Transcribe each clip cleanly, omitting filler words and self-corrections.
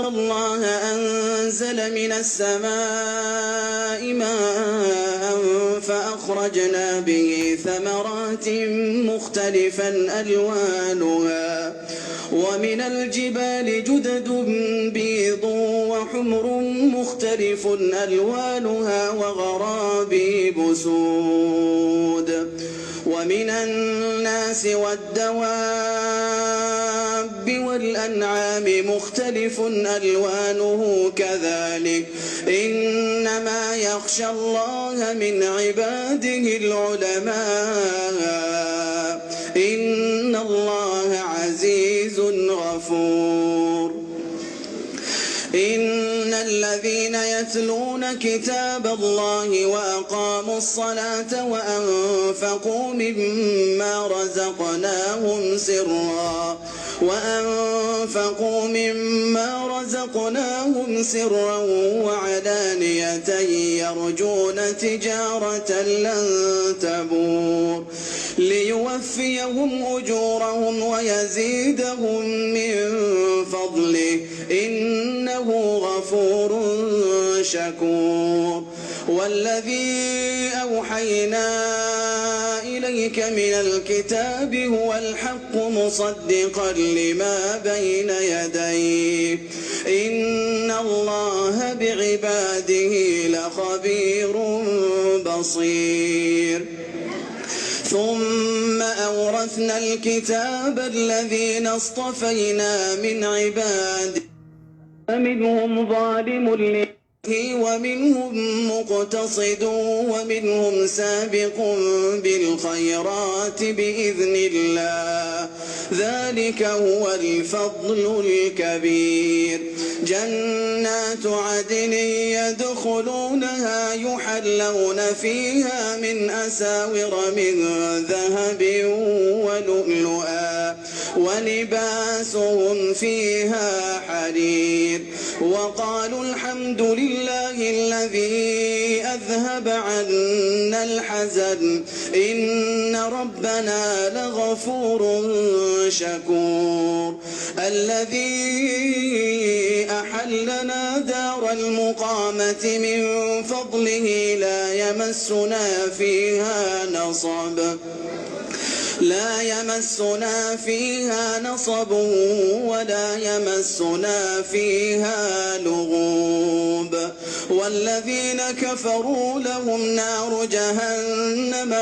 الله أنزل من السماء ماء فأخرجنا به ثمرات مختلفا ألوانها ومن الجبال جدد بيض وحمر مختلف ألوانها وغرابيب سود ومن الناس والدواب والأنعام مختلف ألوانه كذلك إنما يخشى الله من عباده العلماء إن الله عزيز غفور. إن الذين يتلون كتاب الله وأقاموا الصلاة وأنفقوا مما رزقناهم سرا وعلانية يرجون تجارة لن تبور ليوفيهم أجورهم ويزيدهم من فضله إنه غفور شكور. والذي أوحينا إليك من الكتاب هو الحق مصدقا لما بين يديه إن الله بعباده لخبير بصير. ثم أورثنا الكتاب الذين اصطفينا من عباده فمنهم ظالم لنفسه ومنهم مقتصد ومنهم سابق بالخيرات بإذن الله ذلك هو الفضل الكبير. جنات عدن يدخلونها يحلون فيها من أساور من ذهب ولؤلؤا ولباسهم فيها حرير. وقالوا الحمد لله الذي أذهب عنا الحزن إن ربنا لغفور شكور. الذي أحلنا دار المقامة من فضله لا يمسنا فيها نصب ولا يمسنا فيها لغوب. والذين كفروا لهم نار جهنم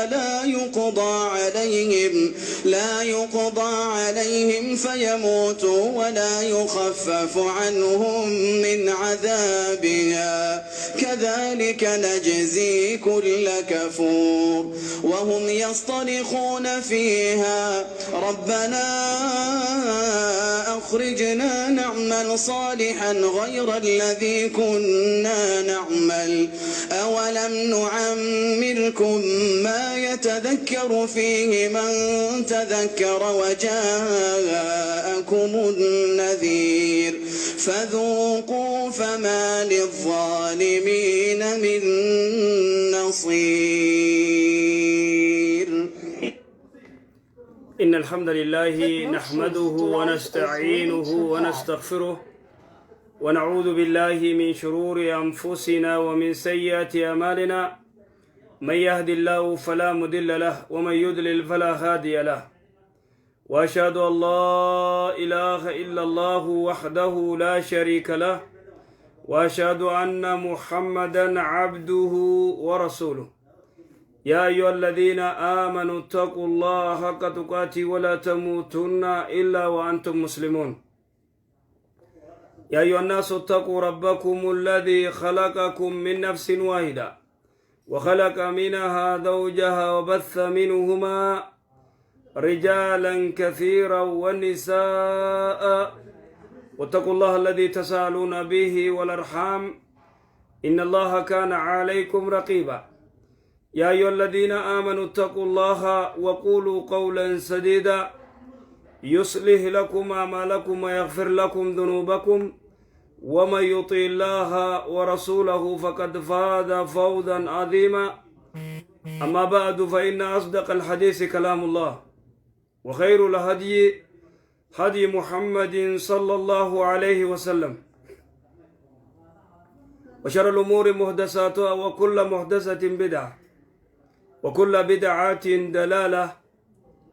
لا يقضى عليهم فيموتوا ولا يخفف عنهم من عذابها كذلك نجزي كل كفور. وهم يصطرخون فيها ربنا أخرجنا نعمل صالحا غير الذي كنا نعمل أولم نعمركم ما يتذكر فيه من تذكر وجاءكم النذير فذوقوا فما للظالمين من نصير. إن الحمد لله The Bluetooth نحمده device is ready ونستعينه to pair. ونستغفره ونعوذ بالله من شرور أنفسنا ومن سيئات أعمالنا. من يهد الله فلا مضل له ومن يضلل فلا هادي له، وأشهد أن لا إله إلا الله وحده لا شريك له، وأشهد أن محمدا عبده ورسوله. يا أيها الذين آمنوا اتقوا الله حق تقاته ولا تموتن إلا وأنتم مسلمون. يا أيها الناس اتقوا ربكم الذي خلقكم من نفس واحدة وخلق منها زوجها وبث منهما رجالا كثيرا ونساء، واتقوا الله الذي تساءلون به والأرحام إن الله كان عليكم رقيبا. يا أيها الذين آمنوا اتقوا الله وقولوا قولا سديدا يصلح لكم أعمالكم ويغفر لكم ذنوبكم، ومن يطع الله ورسوله فقد فاز فوزا عظيما. أما بعد، فإن أصدق الحديث كلام الله، وخير الهدي هدي محمد صلى الله عليه وسلم. وشر الأمور محدثاتها، وكل محدثة بدعة، وكل بدعة دلالة،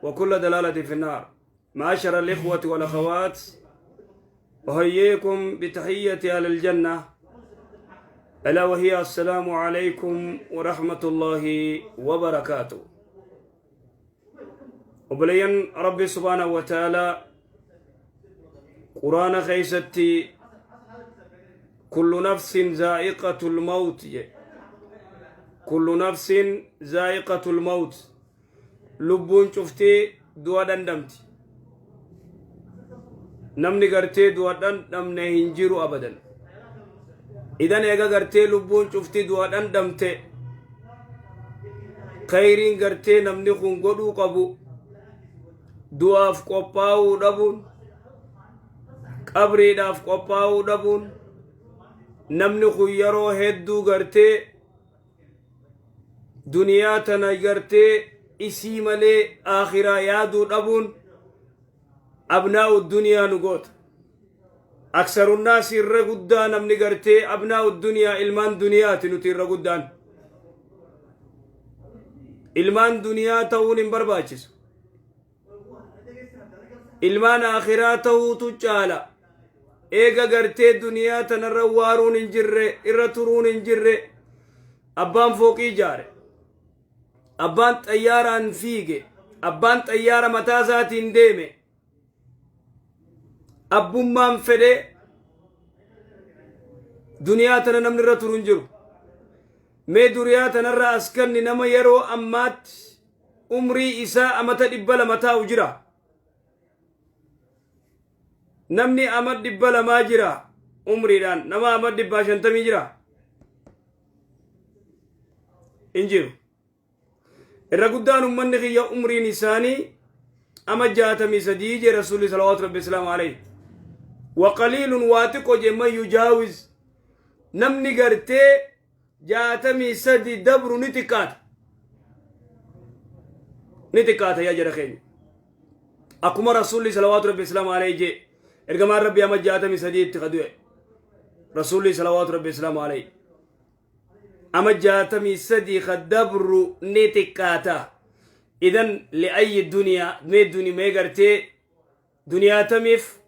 وكل دلالة في النار. معاشر الإخوة والأخوات، أحييكم بتحية أهل الجنة، ألا وهي السلام عليكم ورحمة الله وبركاته. Obboleeyyan Rabbi سبحانه وتعالى Quraana keessatti كل نفس ذائقة الموت، كل نفس ذائقة الموت، lubbuun cuftee du'a dhandhamti. Namni gartee du'a dhandhamne hin jiru abadan. Idan eega gartee lubbuun cuftii du'a dhandhamte, khayriin gartee namni kun godhuu qabu du'aaf qophaa'uu dhabuun, qabriidhaaf qophaa'uu dhabuun, namni kun yeroo hedduu gartee duniyaa tana gartee isii malee aakhiraa yaaduu dhabuun أبناء الدنيا nu goota. أكثر الناس irra guddaa namni gartee أبناء الدنيا, ilmaan duniyaati. Nuti irra guddaan ilmaan duniyaa ta'uun hin barbaachisu, ilmaan aakhiraa ta'uutu caala. Eega gartee duniyaa tanarra waaruun hin jirre, irra turuun hin jirre, abbaan fooqii ijaare, abbaan xayyaaraan fiige, abbaan xayyaara mataa isaatiin deeme, abbummaan fedhe duniyaa tana namni irra turu hin jiru. Mee duniyaa tanarra askanni nama yeroo ammaatti umrii isaa amata 200 taa'u jira? Namni ama 200 jira? Umriidhaan nama ama 150 jira? Hin jiru. Irra guddaan ummanni kiyya umriin isaanii ama 63 jee Rasuulli صلوات ربي السلام عليه. وقليل waa xiqqo jee من يجاوز, namni gartee 63 dabru ni xiqqaata, ni xiqqaata. Yaa jara keenya, akkuma Rasuulli صلوات ربي السلام عليه jee, ergamaan Rabbii ama 63tti ka du'e Rasuulli صلوات ربي السلام عليه. Ama 63 ka dabru ni xiqqaata. إذن لأي دنيا? Mee duni mee gartee duniyaa tamiif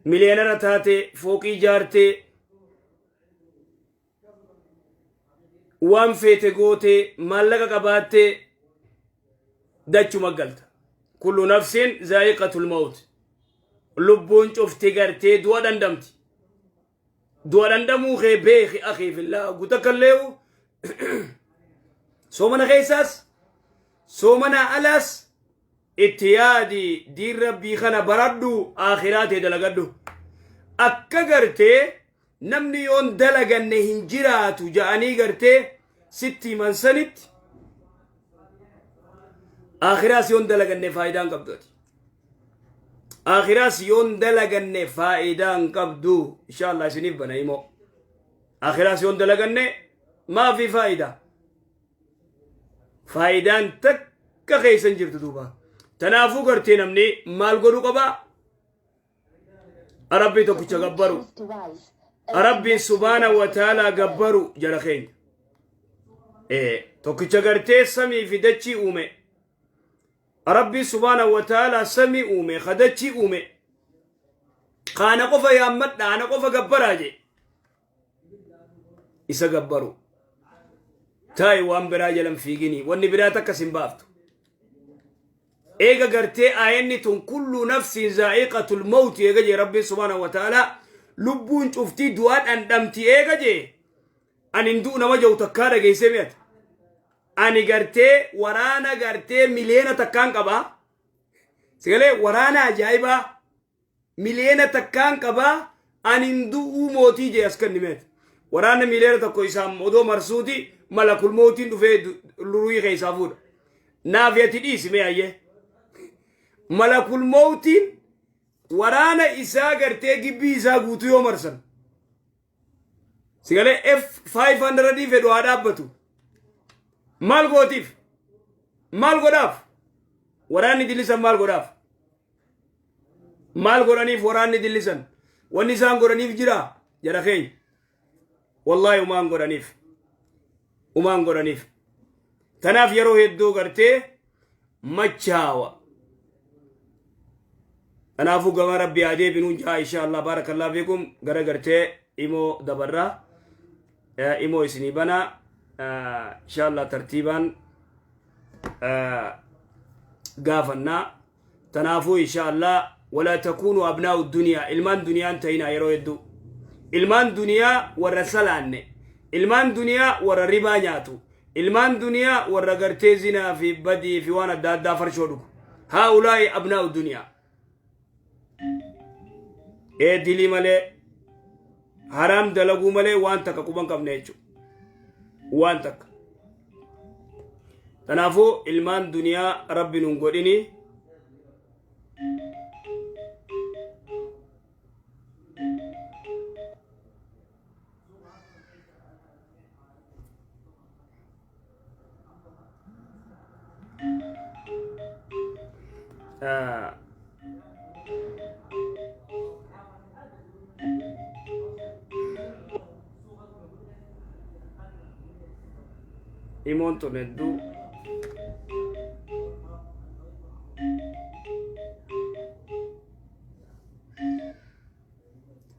millionaire taate, fooqii ijaarte, waan feete goote, maallaqa qabaatte, dachuma galta? كل نفس ذائقة الموت, lubbuun cufti gartee du'a dhandhamti. Du'a dhandhamuu kee beeki, أخي في الله. Gutakkalleewu soomana keessaas soomana alaas itti yaadi, diin Rabbii kana baradhu, aakhiraa ta'e dalagadhu. Akka gartee namni yoon dalaganne hin jiraatu ja'anii gartee sitti himan sanitti, aakhiraas yoon dalaganne faayidaan qabdu ati. Aakhiraas yoon dalaganne faayidaan qabdu. Insha Allah isiniif bana himoo. Aakhiraas yoon dalaganne maafi faayidaa? Faayidaan takka keessa hin jirtu duuba. Tanaafuu gartee namni maal godhuu qabaa? Rabbii tokkicha gabbaru, Rabbiin سبحانه وتعالى gabbaru. Jara keenya, tokkicha gartee samii fi dachii uume, Rabbii سبحانه وتعالى samii uume ka dachii uume, kaana qofa yaammadha, ana qofa gabbaraa je, isa gabbaru. Taa'i, waan biraa jalan fiigini, wanni biraa takkas hin baaftu. Eega gartee aayanni tun كل نفس ذائقة الموت eega jee Rabbiin سبحانه وتعالى, lubbuun cuftii du'aa dhandhamti eega jee, ani hin du'u nama jiru takkaa dhageessee mi'ata? Ani gartee waraana gartee miliyoona takkaan qabaa, sigalee waraana ajaa'ibaa miliyoona takkaan qabaa, ani hin du'uu mootii jee as kenni meeti. Waraana miliyoona 1 isaan odoo marsuuti malakul mootiin dhufee luruyi keessaa fuudha. Naaf yati dhiisi mee ayyee. Malakul mootiin waraana isaa gartee gibbii isaa guutuu yoo marsan, sigalee F500 fedhu haa dhaabbatu, maal gootiif? Maal godhaaf waraanni dillisan? Maal godhaaf? Maal godhaniif waraanni dillisan? Wanni isaan godhaniif jira, jara keenya? Wallaahi umaan godhaniif. Umaan godhaniif. Tanaaf yeroo hedduu gartee machaawa. Kanaafuu gama rabbi haa deebinuun jaa insha Allah baarakallahu fiikum gara gartee imoo dabarraa imoo isinii banaa insha Allah tartiibaan gaafannaa. Tanaafuu insha Allah walaa takuunu abnaa'u duniyaa ilmaan duniyaan ta'inaa yeroo hedduu. Ilmaan duniyaa warra salaanne, ilmaan duniyaa warra ribaa nyaatu, ilmaan duniyaa warra gartee zinaa fi badii fi waan adda addaa farshoo dhugu. Haa'ulaa'i abnaa'u duniyaa. Ee dilii malee haraam dalaguu malee waan takka quban qabne jechuudha. Waan takka. Kanaafuu ilmaan duniyaa rabbi nun godhini. Imoon tun hedduu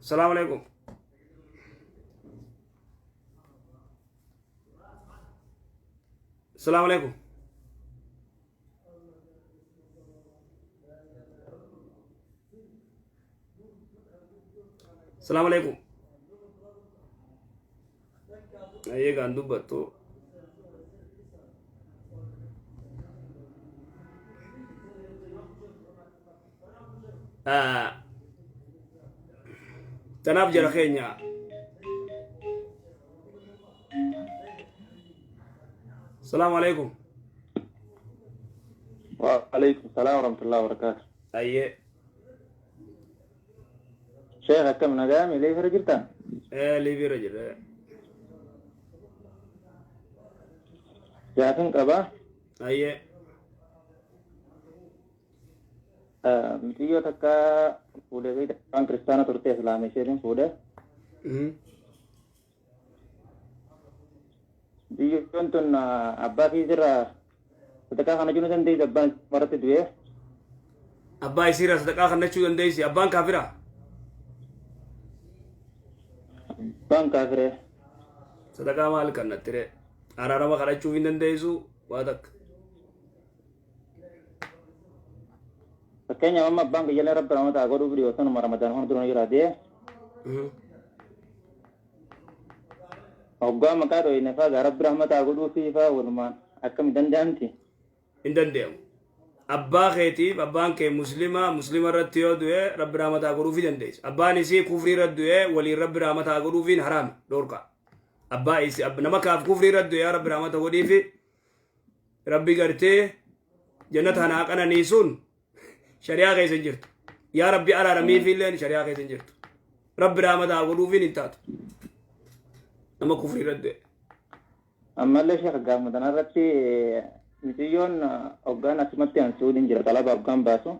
Salaamu alaikum. Salaamu alaikum. Salaamu alaikum. Eegaan dubbattu. Tanaaf jara keenya. Salaamu alaikum. وعليكم السلام ورحمة الله وبركاته. Ayyee. شيخ كم نقام ليه رجلتا؟ Liibiirra jirra. Gaafin qaba. Ayyee. Mucayyoo takka fuudhee beekta afaan kiristaana turte islaama isheetiin fuudhee. Mucayyoon tun abbaa fiisirraa sadaqaa kana jiru dandeessi abbaan maratti du'ee. Abbaa isiirraa sadaqaa kannachuu dandeessi. Abbaan kaafira. Abbaan kaafiree. Sadaqaa maal kannattiree? Araarama kadhachuuf hin dandeessu waa takka. Fakkeenyaaf amma abbaan kiyyalee rabbi rahmata haa godhuuf dhiyoo sanuma ramadaan hunda dura jira du'ee. Hoggaa maqaa dhoyne faa gaa rabbi rahmata haa godhuufi faa walumaan akkami danda'amti? Hin danda'amu. Abbaa keetiif abbaan kee muslima muslima irratti yoo du'e rabbi rahmata haa godhuufi dandeessa. Abbaan isii kufrii irratti du'e waliin rabbi rahmata haa godhuufiin haraami dhoorka. Abbaa isii nama kaaf kufrii irratti du'e yaa rabbi rahmata godhiifi rabbi gartee jannata hanaa qananiisuun shari'aa keessa hin jirtu. Yaa rabbi araaramiifi illeen shari'aa keessa hin jirtu. Rabbi rahmata haa godhuufiin hin taatu. Nama kufrii irratti du'e. Ammallee sheekh gaafuma tanarratti mucayyoon hoggaan asumatti an suudiin jira xalaba hoggaan baasu.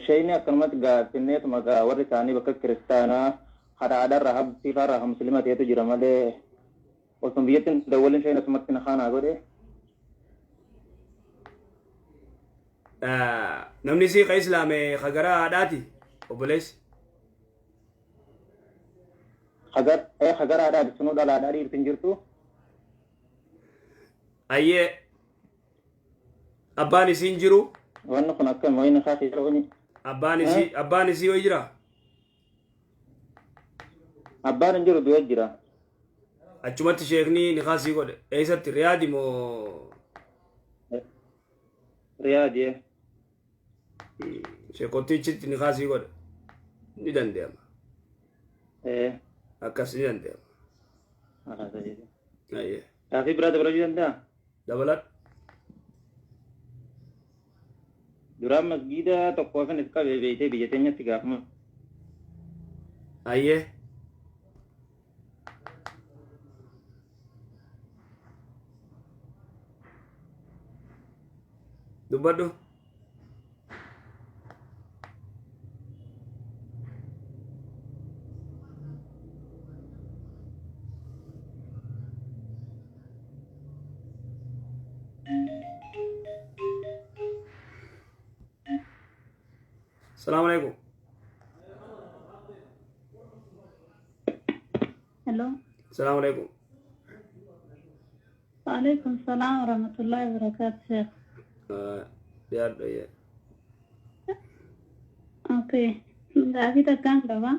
Sheeyni akkanumatti gaaffinneetuma gaa warri isaanii bakka kiristaanaa haadha haadharraa habsii faarraa muslima ta'etu jira malee osoo biyyatti hin dawwalin sheeyni asumatti na kaanaa godhe. Namni sii ka islaame ka garaa haadhaati obboleessi. Hagara haadhaati sunuu dhalaadhaa dhiirti hin jirtu. Ayyee abbaan isiin jiru. Wanni kun akkam wayni kaa keessa wani. Abbaan isii wayi jira. Abbaan hin jiru du'ee jira. Achumatti sheekni nikaa sii godhe eessatti Riyaadi moo? Riyaadi. Sheekottichitti nikaa sii godhe ni danda'ama. Akkas ni danda'ama. Ayyee. Gaafii biraa dabalachuu danda'a? Dabaladhu. Duraan masgiida tokkoofin if qabee beeytee biyya teenyatti gaafuma. Ayyee. Dubbadhu. Salaamu alaikum. Hello. Salaamu alaikum. Waalaikum salaam warahmatullahi wabarakatuh, Sheikh. Dhiyaadhu ayyee. Okay. Gaafii takkaan qaba.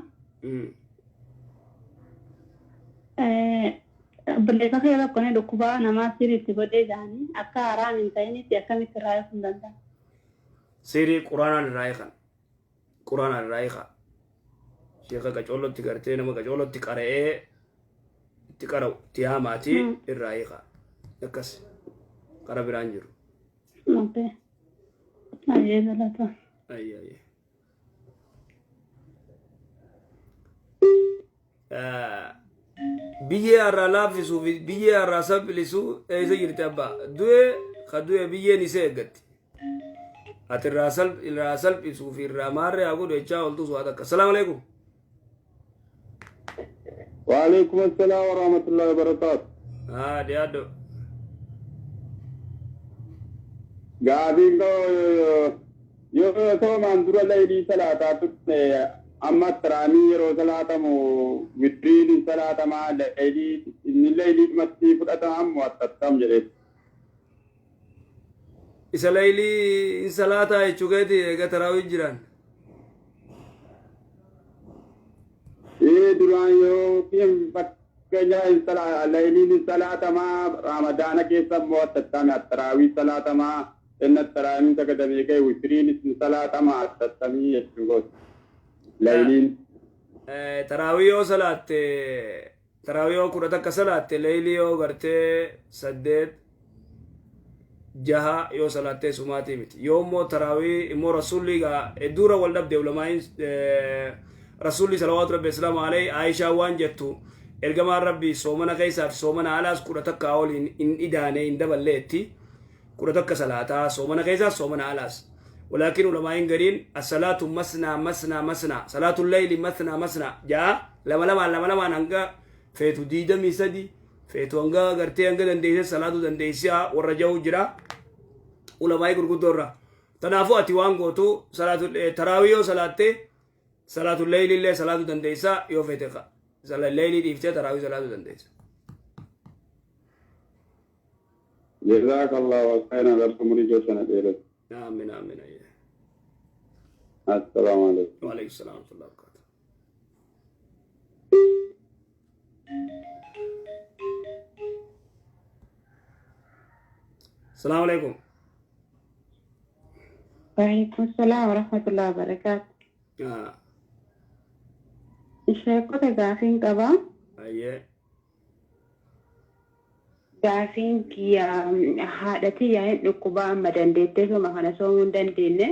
Obboleessa kee tokko ni dhukkubaa namaa siriitti godhee jedhanii akka haraam hin ta'initti akkamitti irraa eeguu danda'a? Siirii quraanaan irraa hiikan. Quraanaan irraa hiikaa. Sheeka qacoollotti gartee nama qacoollotti qara'ee itti qara'u itti haamaatii irraa hiikaa. Akkas qara biraan jiru. Okay. Ayyee galata. Ayyee ayyee. Biyyee har'aa laaffisuu fi biyyee har'aa salphisuu eessa jirti abbaa? Du'e ka du'e biyyeen isee eeggatti. Ati irraa irraa salphisuu fi irraa maarree haa godhu jechaa ooltus waa takka. Salaamu alaikum. Waalaikum assalam warahmatullahi wabarakatuh. Haa dhiyaadhu. Gaafiin koo yoo soomaan dura laylii salaataa turte amma tiraamii yeroo salaatamu witiriin hin salaatamaa laylii inni layliidhumatti fudhatama ammoo attattam jedhee. Isa laylii hin salaataa jechuu keeti eega taraawii jiran. Ee duraan yoo fakkeenya layliin hin salaatamaa ramadaana keessa immoo attattame attaraawii salaatamaa inni attaraamiin sagadamee ka'e witiriin hin salaatamaa attattamii jechuu kooti. Layliin. Taraawii yoo salaatte, taraawii yoo 11 salaatte, leeylii yoo gartee 8 6 yoo salaattee sumaatii miti. Yoo immoo taraawii immoo rasuulli egaa hedduura wal dhabde ulamaa'iin. Rasuulli salawaatu rabbi islaamu alayhi Aayishaa waan jettu, ergamaan rabbii soomana keessaa fi soomana alaas 11 oliin hin idaane hin daballeetti 11 salaataa soomana keessaas soomana alaas. Walaakin ulamaa'iin gariin as-salaatu masnaa masnaa masnaa, salaatu layli masnaa masnaa ja'a, lama lamaan lama lamaan, hanga feetu 23 feetu, hanga gartee hanga dandeesse salaatu dandeessiyaa warra jahu jira ulamaa'ii gurguddoo irraa. Tanaafuu ati waan gootu salaatu taraawii yoo salaatte salaatu layli illee salaatu dandeessaa, yoo feete leeylii dhiiftee taraawii salaatu dandeessa. Jazakallahu khairan, rabbi umurii keessan dheeratu. Aamin aamin. Assalaamu alaikum. Waalaikum salaam wa rahmatullahi wa barakatuh. Salaamu alaikum. Waalaikum salaam warahmatullahi wabarakatuh. Sheekota, gaafiin qabaa. Ayyee. Gaafiin kiyya haadha tiyyaa hin dhukkubaa, amma dandeettee sooma kana soomuu hin dandeenye.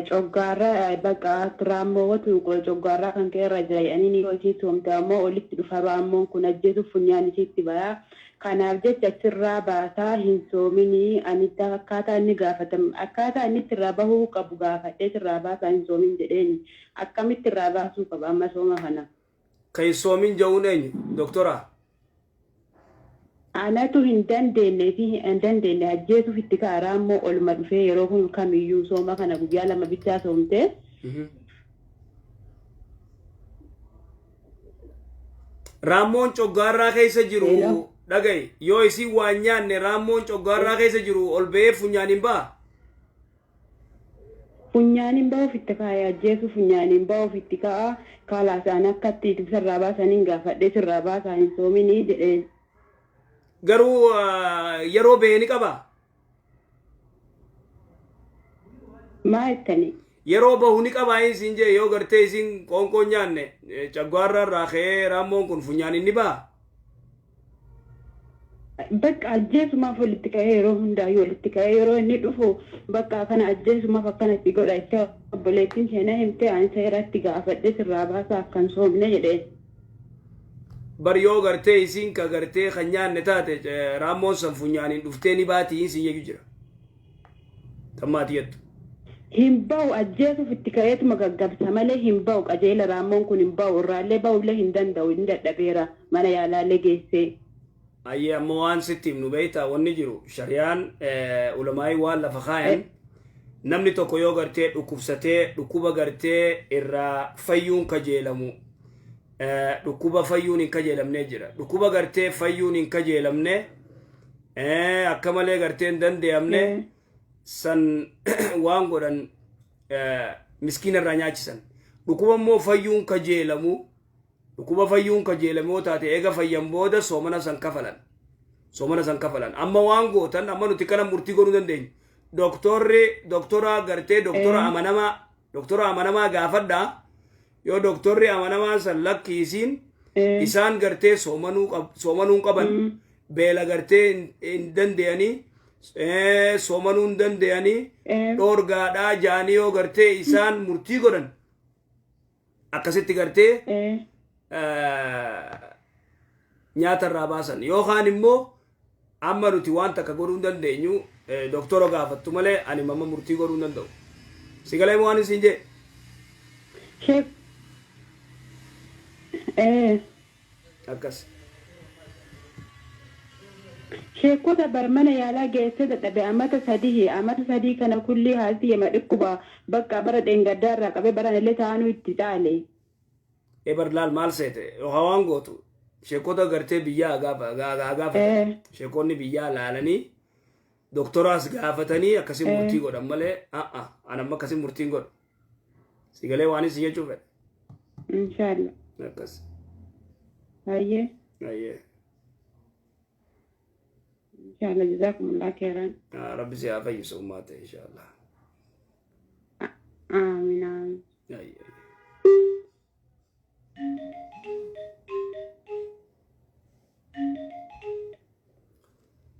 Coggaarra bakka raammoowwatu coggaarraa kan ka'e irra jira jedhanii ni hojii soomte ammoo olitti dhufa, raammoon kun ajjeesuuf funyaan isiitti bayaa. Kanaaf jecha achirraa baasaa hin soominii, ani akkaataa inni gaafatamu akkaataa inni irraa bahuu qabu gaafadhee sirraa baasaa hin soomin jedheeni, akkamitti irraa baasuu qaba amma sooma kana? Kan soomin ja'uun eenyu? Doktora? Anatu hin dandeenye fi hin dandeenye, ajjeesuuf itti ka'a raammoo olma dhufee yeroo kun kamiyyuu, sooma kana guyyaa 2 bichaa soomte. Raammoon coggaarraa keessa jiru dhagaye, yoo isin waan nyaanne raammoon coggaarraa keessa jiru ol ba'ee funyaan hin ba'a. Funyaaniin bahuuf itti kaa'ee ajjeesu, funyaaniin bahuuf itti ka'a. Kaalaasaan akka itti sirraa baasaniin gaafadhee sirraa baasaa hin soominii jedheen. Garuu yeroo ba'ee ni qabaa? Maa jettanii? Yeroo bahu ni qabaa isin jee, yoo gartee isin qoonqoo nyaanne caggaarraa irraa ka'ee raammoon kun funyaan inni ba'a. Bakka ajjeesumaaf walitti ka'ee, yeroo hundaayyuu walitti ka'ee yeroo inni dhufu bakka kana ajjeesumaaf akkanatti godha itti obboleettiin seenaa himtee ani seeratti gaafadhee sirraa baasaa akkan soomne jedheen. Bar yoo gartee isin ka gartee kan nyaanne taate raammoon san funyaaniin dhuftee ni baati isin jechuu jira. Tammaati jettu. Hin bahu, ajjeesuuf itti ka'eetuma gaggabsa malee hin bahu qajeela, raammoon kun hin bahu, irraallee bahullee hin danda'u, hin dadhabeera, mana yaalaallee geessee. Ayyee, amma waan sitti himnu beeyta, wanni jiru shariyaan ulamaayii waan lafa kaayan, namni tokko yoo gartee dhukkubsatee dhukkuba gartee irraa fayyuun kajeelamu, dhukkuba fayyuun hin kajeelamnee jira, dhukkuba gartee fayyuun hin kajeelamne, akka malee gartee hin danda'amne, san waan godhan miskiina irraa nyaachisan. Dhukkuba immoo fayyuun kajeelamu, dhukkuba fayyuun kajeelamu yoo taate, eega fayyan booda soomana san kafalan, soomana san kafalan. Amma waan gootan, amma nuti kana murtii godhuu dandeenyu, doktorri doktora gartee doktora amanamaa, doktora amanamaa gaafadhaa. Yoo doktorri amanamaa san lakkiisiin isaan gartee soomanuu soomanuu hin qaban, beela gartee hin danda'anii, soomanuu hin danda'anii, dhoorgaadhaa jaanii yoo gartee isaan murtii godhan, akkasitti gartee nyaata irraa baasan. Yookaan immoo amma nuti waan takka godhuu hin dandeenyu, doktora gaafattu malee ani mamma murtii godhuu hin danda'u. Si galee waan isin jee? Sheek. Akkas. Sheekota bar mana yaalaa geessee dadhabe amata 3, amata 3 kana kullii haalti yema dhukkuba bakka bara dheengaddaa irraa qabee baran illee taanuu itti caale. Ebar laal, maal seete, yookaan waan gootu sheekota gartee biyyaa gaafatan. Sheekonni biyyaa laalanii doktoraas gaafatanii akkasii murtii godhan malee a'a, an amma akkasii murtiin godhu. Si galee waan isin jechuu fedhe? Inshallah. Akkas. Hayyee. Ayyee. Inshallah, jazakumullah khairan. Ah, Rabbi si haa fayyisu ummaate, inshallah. Aamin, aamin. Ayyee.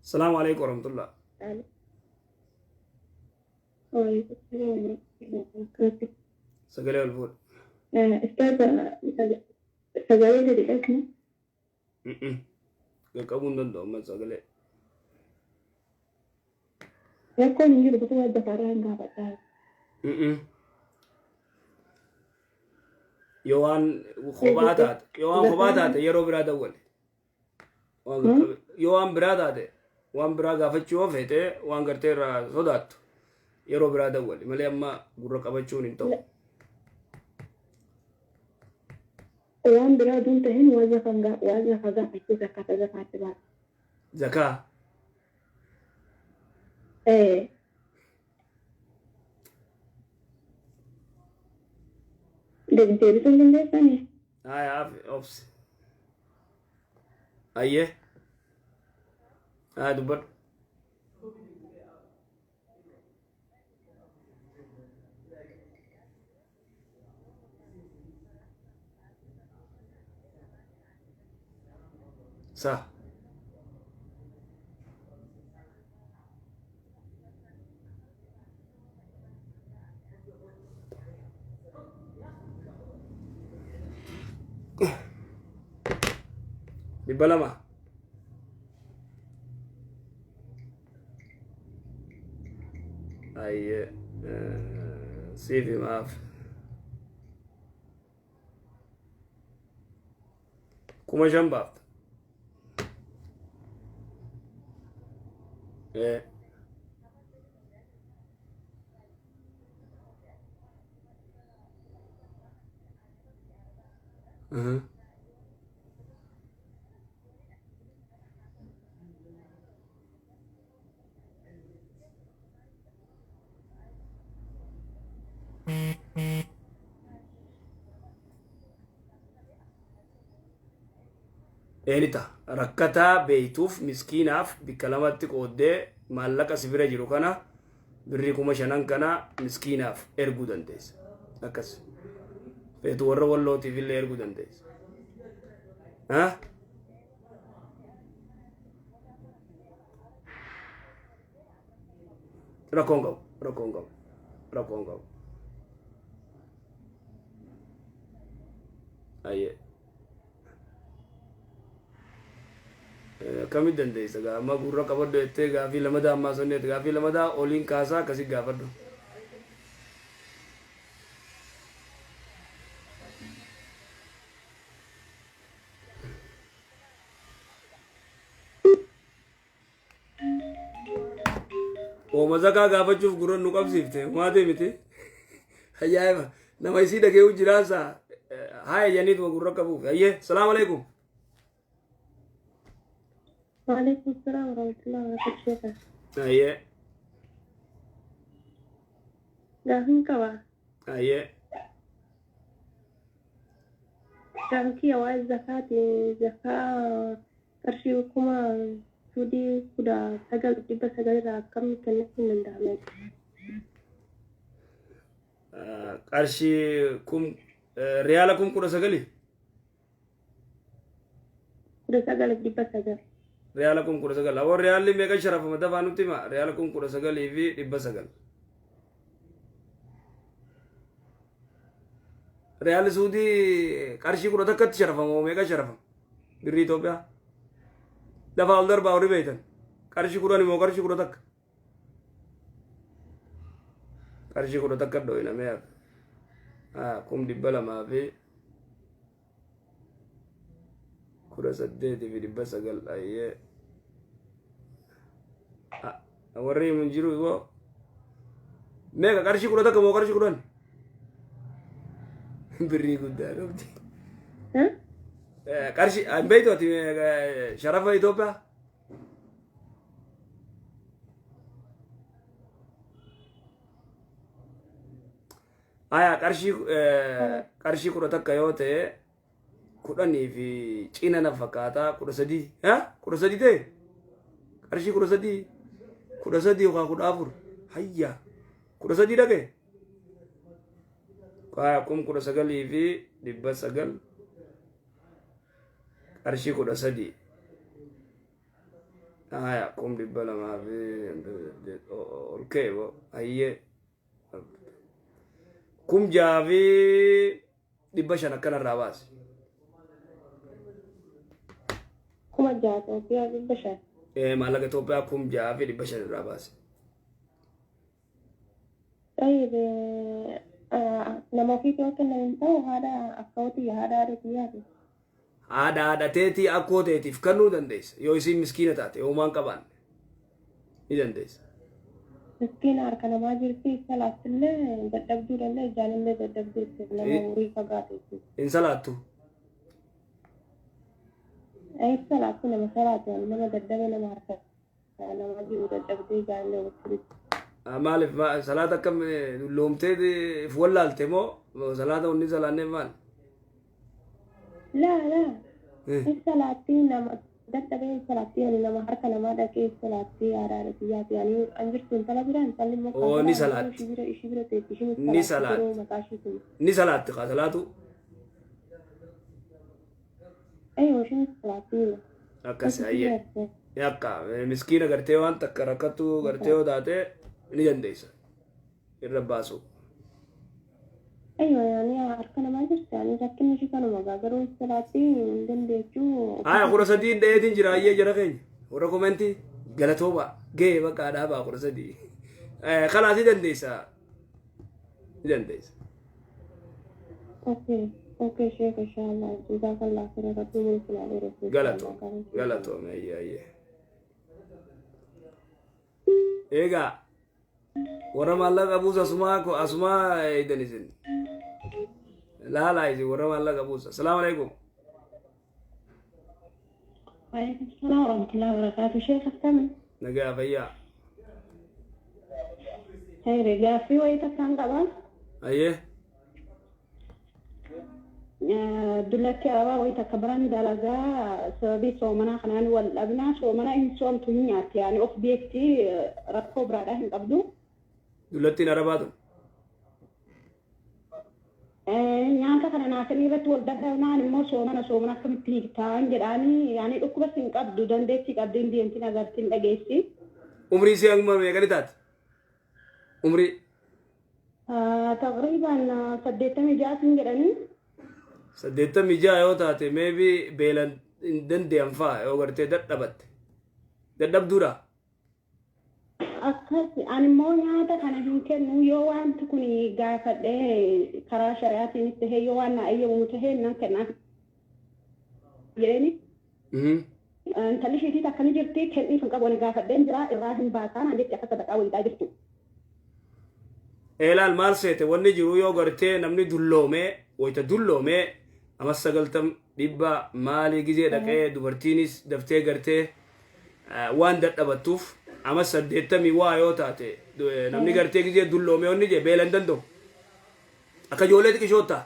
Salaamu alaikum warahmatullah. Sagalee ol fuudhu. Ustaaza, sagalee gadi qabnu. Qaqqabuu hin danda'u amma sagalee. Rakkoon hin jiru, bakka zakaarraa hin gaafadhaa. Yoo waan kophaa taate, yoo waan kophaa taate, yeroo biraa dawwale. Yoo waan biraa taate, waan biraa gaafachuu yoo feete, waan gartee irraa sodaattu, yeroo biraa dawwale malee amma gurra qabachuun hin ta'u. Waan biraa oduun ta'in, waan zakaa gaafachuu, zakkaata zakaatti baasa. Zakaa. Ee. Deebisuu hin dandeessanii? Haya, obsi. Ayyee. Haa, dubbadhu. Sa. 200. Ayyee. Siif himaaf. 5,000 baafta. Ee. Eeni ta'a. Rakkataa beeytuuf, miskiinaaf bikka lamatti qooddee maallaqa si bira jiru kana, birrii 5,000 kana miskiinaaf erguu dandeessa. Akkas. Feetu warra wallootiif illee erguu dandeessa. Ha? Rakkoon qabu. Rakkoon qabu. Rakkoon qabu. Ayyee. Akkamitti dandeessa gaa amma gurra qabadhu jettee gaafii lamadaa ammaa sonneet gaafii lamadaa oliin kaasaa akkasi gaafadhu. Ooma zakaa gaafachuuf gurra nu qabsiifte maatee miti. Ajaa'iba! Nama isii dhagee'u jiraasa haaya janiituma gurra qabuuf. Hayyee, salaamu alaikum. Waalaikum salaam warahmatullahi wabarakatuh sheeka. Hayyee, Gaafiin qaba. hayyee. Gaafin kiyya waa'ee zakaati. Zakaa qarshii 19,900 irraa akkam kennachuun danda'ame? Qarshii kum riyaala 19,000? 19,900. Riyaala 19,000. Awwa, riyaalli meeqa sharafama? Dafaa nutti hima. Riyaala 19,900. Riyaalli Suudii qarshii 11tti sharafama moo meeqa sharafama? Birrii Itoophiyaa. Dafaa ol darbaa warri beektan. Qarshii 10 moo qarshii 11? Qarshii 11 dho'inamee hafe. 218,900, ayyee. Warri himu hin jiru immoo meeqa, qarshii 11 moo qarshii 10? Birrii guddaa qabdi. Qarshii hin beektu ati sharafa Itoophiyaa? Aya, qarshii 11 yoo ta'e, 10 fi cina na fakkaata, 13, 13 ta'e, qarshii 13, 13 yookaan 14, hayya, 13 dhaqe. Aya, 19,900, qarshii 13. Aya, 200,000 fi ol ka'e boo, hayyee, 6,500 akkanarraa baase. 6,000 Itoophiyaa 500. Maallaqa Itoophiyaa 6,500 irraa baase. طيب, nama ofiitii yoo kennan hin ta'u, haadha akkawwatii, haadha haadha kiyyaati. Haadha haadha teetii, akkoo teetiif kennuu dandeessa. Yoo isiin miskiina taate, yoo hin qabaanne ni dandeessa. Miskiina harka namaa jirti, salaattillee dadhabduu danda'e, ijaalillee dadhabduu, nama umurii fagaate jechuudha. Hin salaattu. Salaatti, nama salaatu, nama dadhabe, nama harka namaa jiru, dadhabdee ijaalillee walitti. Maaliif salaata akkam dulloomtee if wallaalte moo salaata wanni salaanneef maal? Laa laa. Salaatti, nama dadhabee salaatti, yani nama harka namaa dhaqee salaatti, haadha haadha kiyyaati. Yani an jirtu intala bira, intalli immoo Oo, ni salaatti. Ishii bira, ishii bira teetti, ishiin Ni salaatti. Garuu mataa ishiitiin. Ni salaatti kaa salaatu. Ayyo, ishiin salaatti. Akkas, hayyee. Yakka miskiina gartee waan takka rakkattu gartee yoo taate ni dandeessa. Irra baasu. Ayyo, yani harka namaa jirti, yani rakkinni ishii kanuma gaa, garuu salaatti hin dandeechuu. Haya, 13 dheetiin jira, hayyee, jara keenya. Warra komentii galatooma gahee bakka dhaabaa 13. Kalaas ni dandeessa. Ni dandeessa. Okay, sheek, inshallah. Jazakallah khairan, Rabbi mulki naa dheeressu. Galatoom. Galatoom, hayyee hayyee. Egaa warra maallaqa buusa asumaa asumaa eeydan isin. Laalaa isin warra maallaqa buusa. Salaamu alaikum. وعليكم السلام ورحمة الله وبركاته، شيخ akkami? Nagaa, fayyaa. Hayre, gaaffii wayii takkaan qaba. Hayyee. Dullatti arabaa wayii takka biraan dalagaa, sababii soomanaa kanaan wal dhabnaa. Soomanaa hin soomtu, hin nyaatti, yaani of beekti, rakkoo biraadhaa hin qabdu. Dullattiin arabaa tun. Nyaata kana naasanii irratti wal dadhabnaan immoo soomana soomana akkamitti hiiktaan jedhaanii, yaani dhukkubas hin qabdu, dandeettii qabdi, hin deemtiin, agartiin, dhageessi. Umrii isii hanguma meeqani taate? Umrii. Taqriiban 86 jedhanii. 86 yoo taate, maybe beelan hin dandeeyan fa'a yoo gartee dadhabatte. Dadhabduudha. Akkas, ani immoo nyaata kana hin kennu, yoo wanti kun gaafadhee karaa shari'aatiinis tahee, yoo waan naa eeyyamu tahee nan kennaaf jedheeni. Intalli isheetii takka ni jirti kenniif hin qabu ani gaafadheen jira irraa hin baasaa naan jetti akka sadaqaa wayiidhaa jirtu. Eelaal maal seete wanni jiru yoo gartee namni dulloomee wayita dulloomee ama sagaltam dhibba maalii gizee dhaqee dubartiinis daftee gartee waan dadhabattuuf ama 80 waa yoo taate namni gartee gizee dulloomee wanni jee beela hin danda'u. Akka ijoollee xiqishoo ta'a.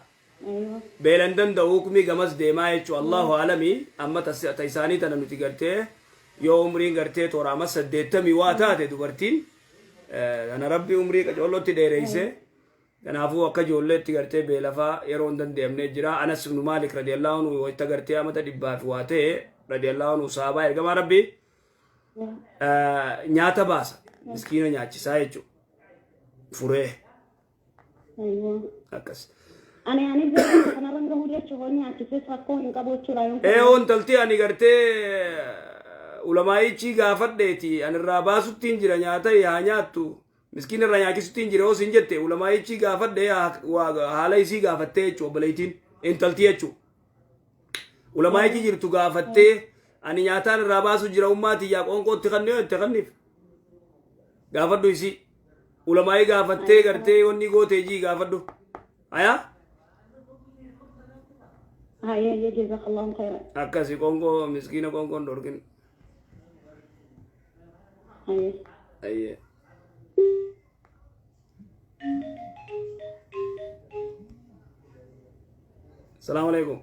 Beela hin danda'u hukmii gamas deemaa jechuu Allahu alamii amma ta isaanii tana nuti gartee yoo umriin gartee toora ama 80 waa taate dubartiin kana rabbi umrii qacoollotti dheereyse. Kanaafuu akka ijoolleetti gartee beelafaa yeroo hin danda'amne jira. Anas ibnu Maalik radiyallahu anhu wayta gartee amata dhibbaa fi waa ta'e radiyallahu anhu sahabaa ergamaa rabbii nyaata baasa miskiina nyaachisaa jechuudha. Furee akkas. Ani beekumsa kanarra hin gahu jechuun hoo nyaachises rakkoo hin qabu jechuudha yoon Ee hoo intalti ani gartee ulamaa'ichi gaafadheeti ani irraa baasuttiin jira nyaata haa nyaattu miskiina irraa nyaachisuttiin jira yoo siin jette ulamaa'ichi gaafadhe haala isii gaafattee jechuudha obboleettiin intalti jechuudha. Ulamaa'ichi jirtu gaafattee ani nyaataan irraa baasu jira ummaa tiyyaa qoonqootti kannee jette kanniif. Gaafadhu isii. Ulamaa'ii gaafattee gartee wanni gootee jii gaafadhu. Ayaa? Hayyee jazakallahu khairan. Akkasi qoonqoo miskiina qoonqoon dhorkin. Hayyee. Ayyee. Salaamu alaikum.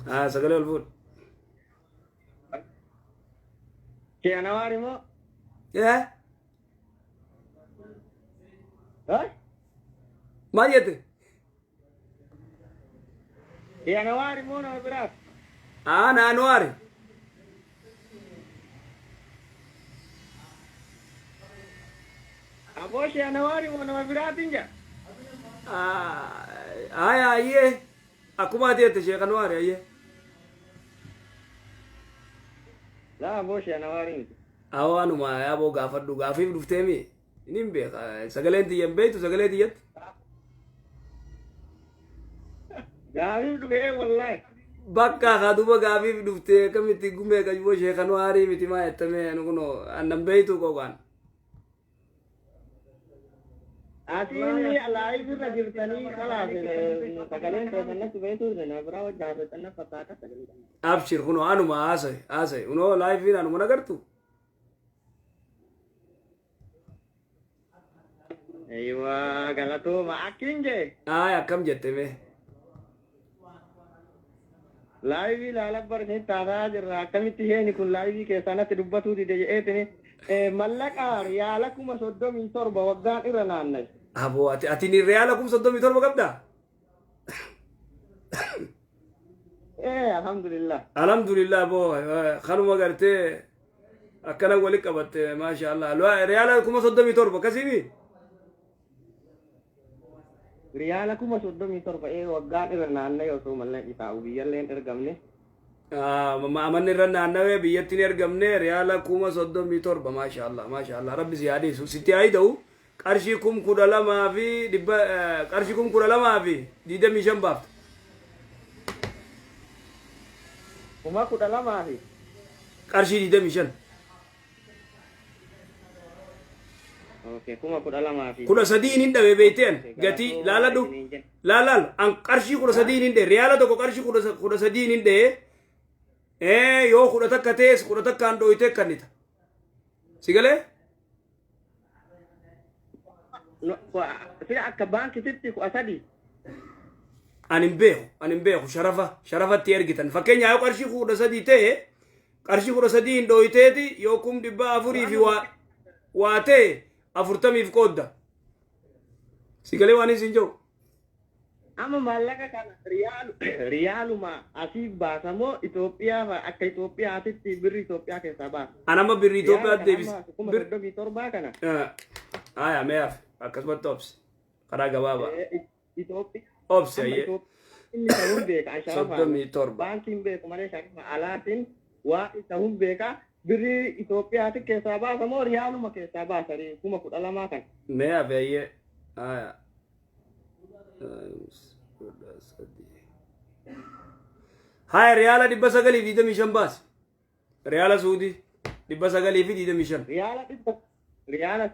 Ah, sagalee ol fuudh. Kee Anawaar immoo? Eh? Maal jette? Kee Anawaar immoo nama biraaf? Ah, na Anwaar. Aboo shee Anawaar immoo nama biraatiin jaa? Ah, aya ayyee. Akkuma ati jette Sheekh Anwaar ayyee. Laa aboo shee Anawaarii miti. Awoo anuma yaaboo gaafadhu gaafiif dhufteemi. Inni hin beeka. Sagaleen tiyya hin beektu sagalee tiyyatti. Gaafiif dhufee wallaahi. Bakka haa duuba gaafiif dhuftee akkamitti gumee qayyuu Sheekh Anwaarii miti maa jettamee anu kunoo annan beektu qooqaan. Atiin live irra jirtanii kalaas sagaleen keessan natti beektuu na biraa wajjin haasoftan na fakkaata sagalee. Abshir kunoo anuma haasa'i haasa'i kunoo liveiin anuma nagartu. Eeywa galatooma akkin jee. Aay akkam jette mee. Live ilaala barsiin taasaa jirra akkamitti isheen kun live keessaa natti dubbatuu dide jedheetini mallaqa riyaala 37,000 waggaan irra naanna'e. Aboo ati ni riyaala 37,000 qabdaa? Ee alhamdulillah. Alhamdulillah boo kanuma gartee akkana wali qabatte maasha Allah. Riyaala 37,000 akkasiimi? Riyaala 37,000 ee waggaan irra naanna'e osoo mallaqni taa'u biyyallee hin ergamne. Amanni irra naannawee biyyatti hin ergamne riyaala 37,000 maasha Allah maasha Allah rabbi si haa dhiisu sitti haa hidha'u qarshii 12,000 fi dhibba qarshii 12,025 baafta. 12,000 fi qarshii 25. Okay, 12,000 fi 13 hin dhabe beekteen gatii laaladhu laalaal an qarshii 13 hin dhabe riyaala tokko qarshii 13 hin dhabe yoo 11 ta'es 11n dhooytee kannita si galee. Sila akka baankititti 13. Ani hin beeku ani hin beeku sharafa sharafatti ergitan fakkeenyaa yoo qarshii 13 ta'e qarshii 13 hin dhooyteeti yoo 400,000 fi waa ta'e 40f qoodda si galee waan isin jiru. Amma maallaqa kana riyaaluma asii baasa moo Itoophiyaa akka Itoophiyaatitti birri Itoophiyaa keessaa baasa? An amma birri Itoophiyaatti deebis. 37,000 kana. Aya meeyaaf akkasumatti obsi karaa gabaabaa. Itoophiyaa. Obsi ayyee. Inni isa hun beeka an sharafa. 37. Baankiin beeku malee sharafa alaatiin waa isa hun beeka birri Itoophiyaatti keessaa baasa moo riyaaluma keessaa baasa 12,000 kana? Meeyaaf ayyee. Aya. 13. Haya, riyaala 925 baasi. Riyaala Suudii 925. Riyaala dhibba riyaala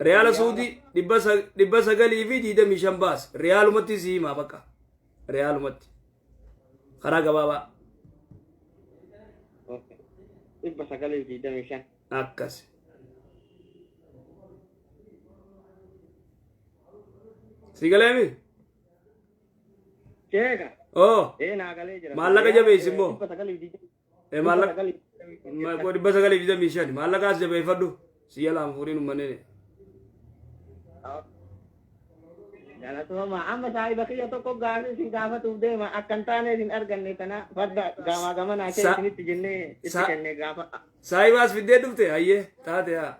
Riyaala Suudii 925 baasi. Riyaalumatti si himaa bakka. Riyaalumatti. Karaa gabaabaa. 925. Akkas. Si galeemi? Sheeka. Oo. Ee, naa galee jira. Maallaqa jabeessi immoo. 920. Ee, maallaqa 925 maallaqa as jabeeffadhu. Si jalaan fuudhin uummanni. Galatooma, amma saahiba kiyya tokko gaafii isin gaafatuuf deema, akka hin taane isin arganne kana farda gamaa gamanaa kee isinitti jennee itti kenne gaafa. Saahibaas fiddee dhufte, hayyee taate haa.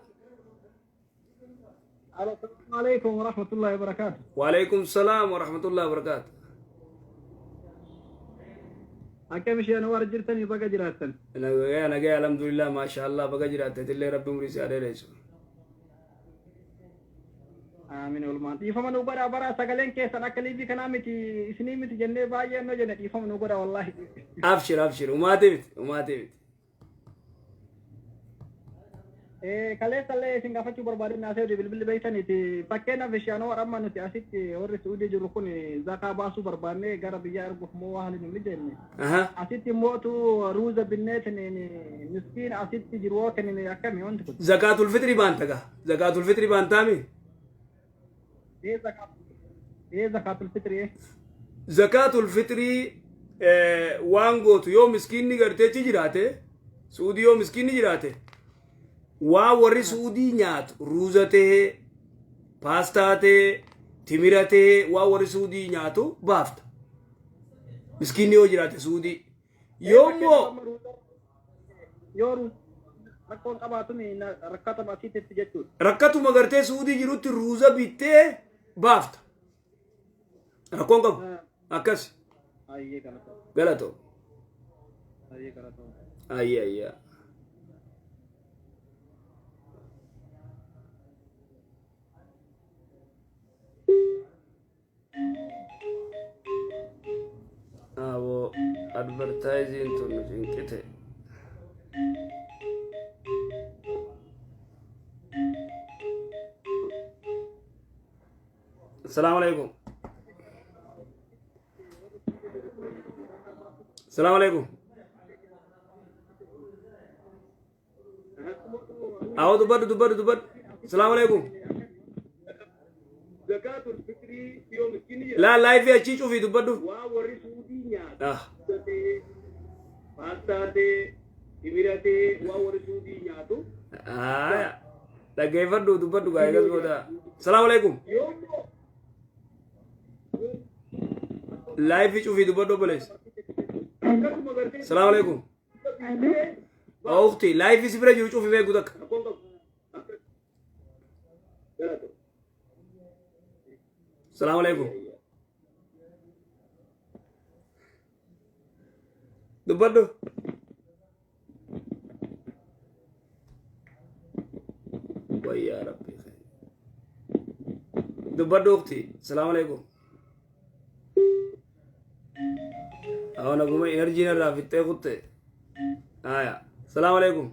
السلام عليكم ورحمة الله وبركاته. وعليكم السلام ورحمة الله وبركاته. Akkam ishee warra jirtanii, baga jiraattan. Nagaya nagaya, alhamdulillah, maasha Allah, baga jiraatte illee, rabbi umurii si haa dheeressu. Aamin olmaan. Dhiifama nu godha, bara sagaleen keessan akka liivii kanaa miti, isinii miti jennee baay'ee nu jenne, dhiifama nu godha wallahi. Abshir abshir, umaatee miti, umaatee miti. Kaleessallee isin gaafachuu barbaadne naasee bilbilli beeytaniiti. Fakkeenyaaf ishaanoo amma nuti asitti warri Suudii jirru kun zakaa baasuu barbaanne gara biyyaa erguuf moo waa hin mijenne. Asitti mootu ruuza binneetin miskiin asitti jiru yoo kennine akkami wanti kun? Zakaatul fitri baanta gaa. Zakaatul fitri baantaami. Ee, zakaatul fitri. Zakaatul fitrii waan gootu, yoo miskiinni garteechi jiraate, Suudii yoo miskiinni jiraate, waan warri Suudii nyaatu, ruuza tahee, paastaa tahee, timira tahee, waan warri Suudii nyaatu baafta. Miskiinni yoo jiraate Suudii. Yoommoo Yoo ruuza rakkoon qabaatu rakkatama asitti jechuudha. Rakkatuma gartee Suudii jirutti ruuza bittee baafta. Rakkoon qabu. Akkas. Ayyee, galatoo. Galatoo. Ayyee, galatoo. Ayyee ayyee. Abo, advertising tun nu cinqite. Assalamu alaikum. Assalamu alaikum. Awo, dubbadhu dubbadhu dubbadhu. Assalamu alaikum. Laa, live achii cufii dubbadhu. Waa warri Suudii nyaatu. Ah. Paastaa ta'e, timira ta'e, waa warri Suudii nyaatu. Ah. Dhaggeeffadhu, dubbadhu gaa eegas booda. Assalamu alaikum. Yoommoo Live cufii dubbadhu, obboleessa. Assalamu alaikum. Ukhti, live si bira jiru cufi beeku takka. Assalamu alaikum. Dubbadhu. Wayyaa Rabbi. Dubbadhu, ukhti. Assalamu alaikum. Awo, naguma energy narraa fixxee kutte. Aya. Assalamu alaikum.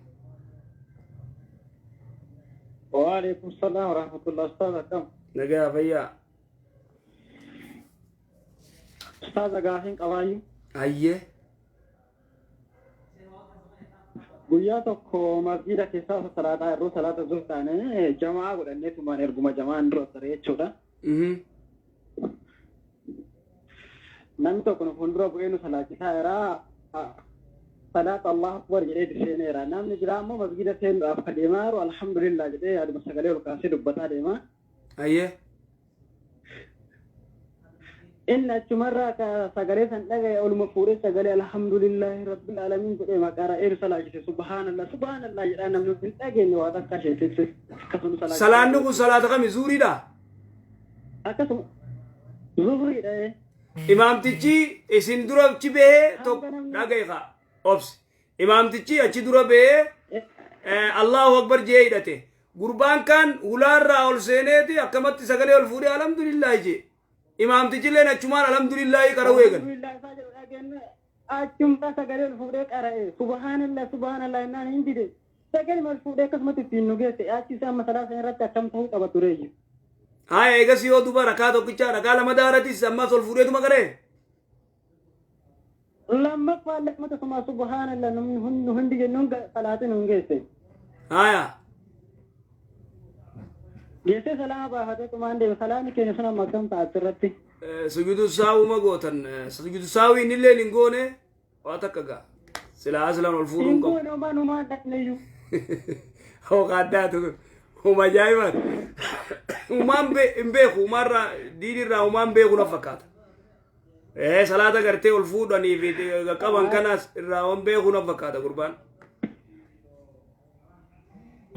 وعليكم السلام ورحمة الله. أستاذ، كم Nagaa, fayyaa. أستاذ، gaafiin qabaayyuu. Ayyee. Guyyaa tokko masgiida keessaa osoo salaataa yeroo salaata zuhur taane jamaa godhanneetumaan erguma jamaan dura taree jechuudha. Namni tokko nu fuuldura bu'ee nu salaachisaa jira. Salaata Allah akbar jedhee seeneera. Namni biraa immoo masgiida seenuudhaaf adeemaa jiru alhamdulillah jedhee yaaduma sagalee ol kaasee dubbataa deema. Ayyee. Inni achumarraa ka sagalee san dhagaye oluma fuudhee sagalee alhamdulillahi rabbil alamin jedhee maqaa ra'ee nu salaachise. Subhaanallah subhaanallah jedhaa, namni hin dhageenye waa takka isheetitti akkasuma nu salaachise. Salaanni kun salaata kami, zuuriidha? Akkasuma zuhriidha. Imaamtichi isin dura achi bahee tokko dhagaye kaa obsi. Imaamtichi achi dura bahee Allahu akbar jee hidhate. Gurbaan kaan hulaarraa ol seeneeti akkamatti sagalee ol fuudhee alhamdulillah jee. Imaamtichilleen achumaan alhamdulillaahi qara'uu eegan. Alhamdulillah isaa jedhu dhageenye achuma sagalee ol fuudhee qara'e subhaanallah subhaanallah jennaan hin dide. Sagalee ol fuudhee akkasumatti ittiin nu geesse achi isaa amma salaata irratti akkam ta'uu qaba tureeyyu. Haya eegas yoo duba rakaa tokkichaa rakaa lama daaratis ammas ol fuudheetuma qara'e. Lammaffaa lammata suma subhaanallah namni hundi hundi jennuun salaatiin nu geesse. Haya. Geessee salaama baafatee tumaan deeme salaamni keenya sun amma akkam ta'a achirratti. Sujuudu saawuma gootan sujuudu saawii innilleen hin goone waa takka gaa. Silaa aslan ol fuudhuun Hin qabu. goone homaa numaan dhaqneyyuu. Hooqa addaatu kun. Huma ajaa'ibaati. Humaan hin beeku humaarraa diinirraa humaan beeku na fakkaata. Ee salaata gartee ol fuudhanii fi qaban kanas irraa waan beeku na fakkaata gurbaan.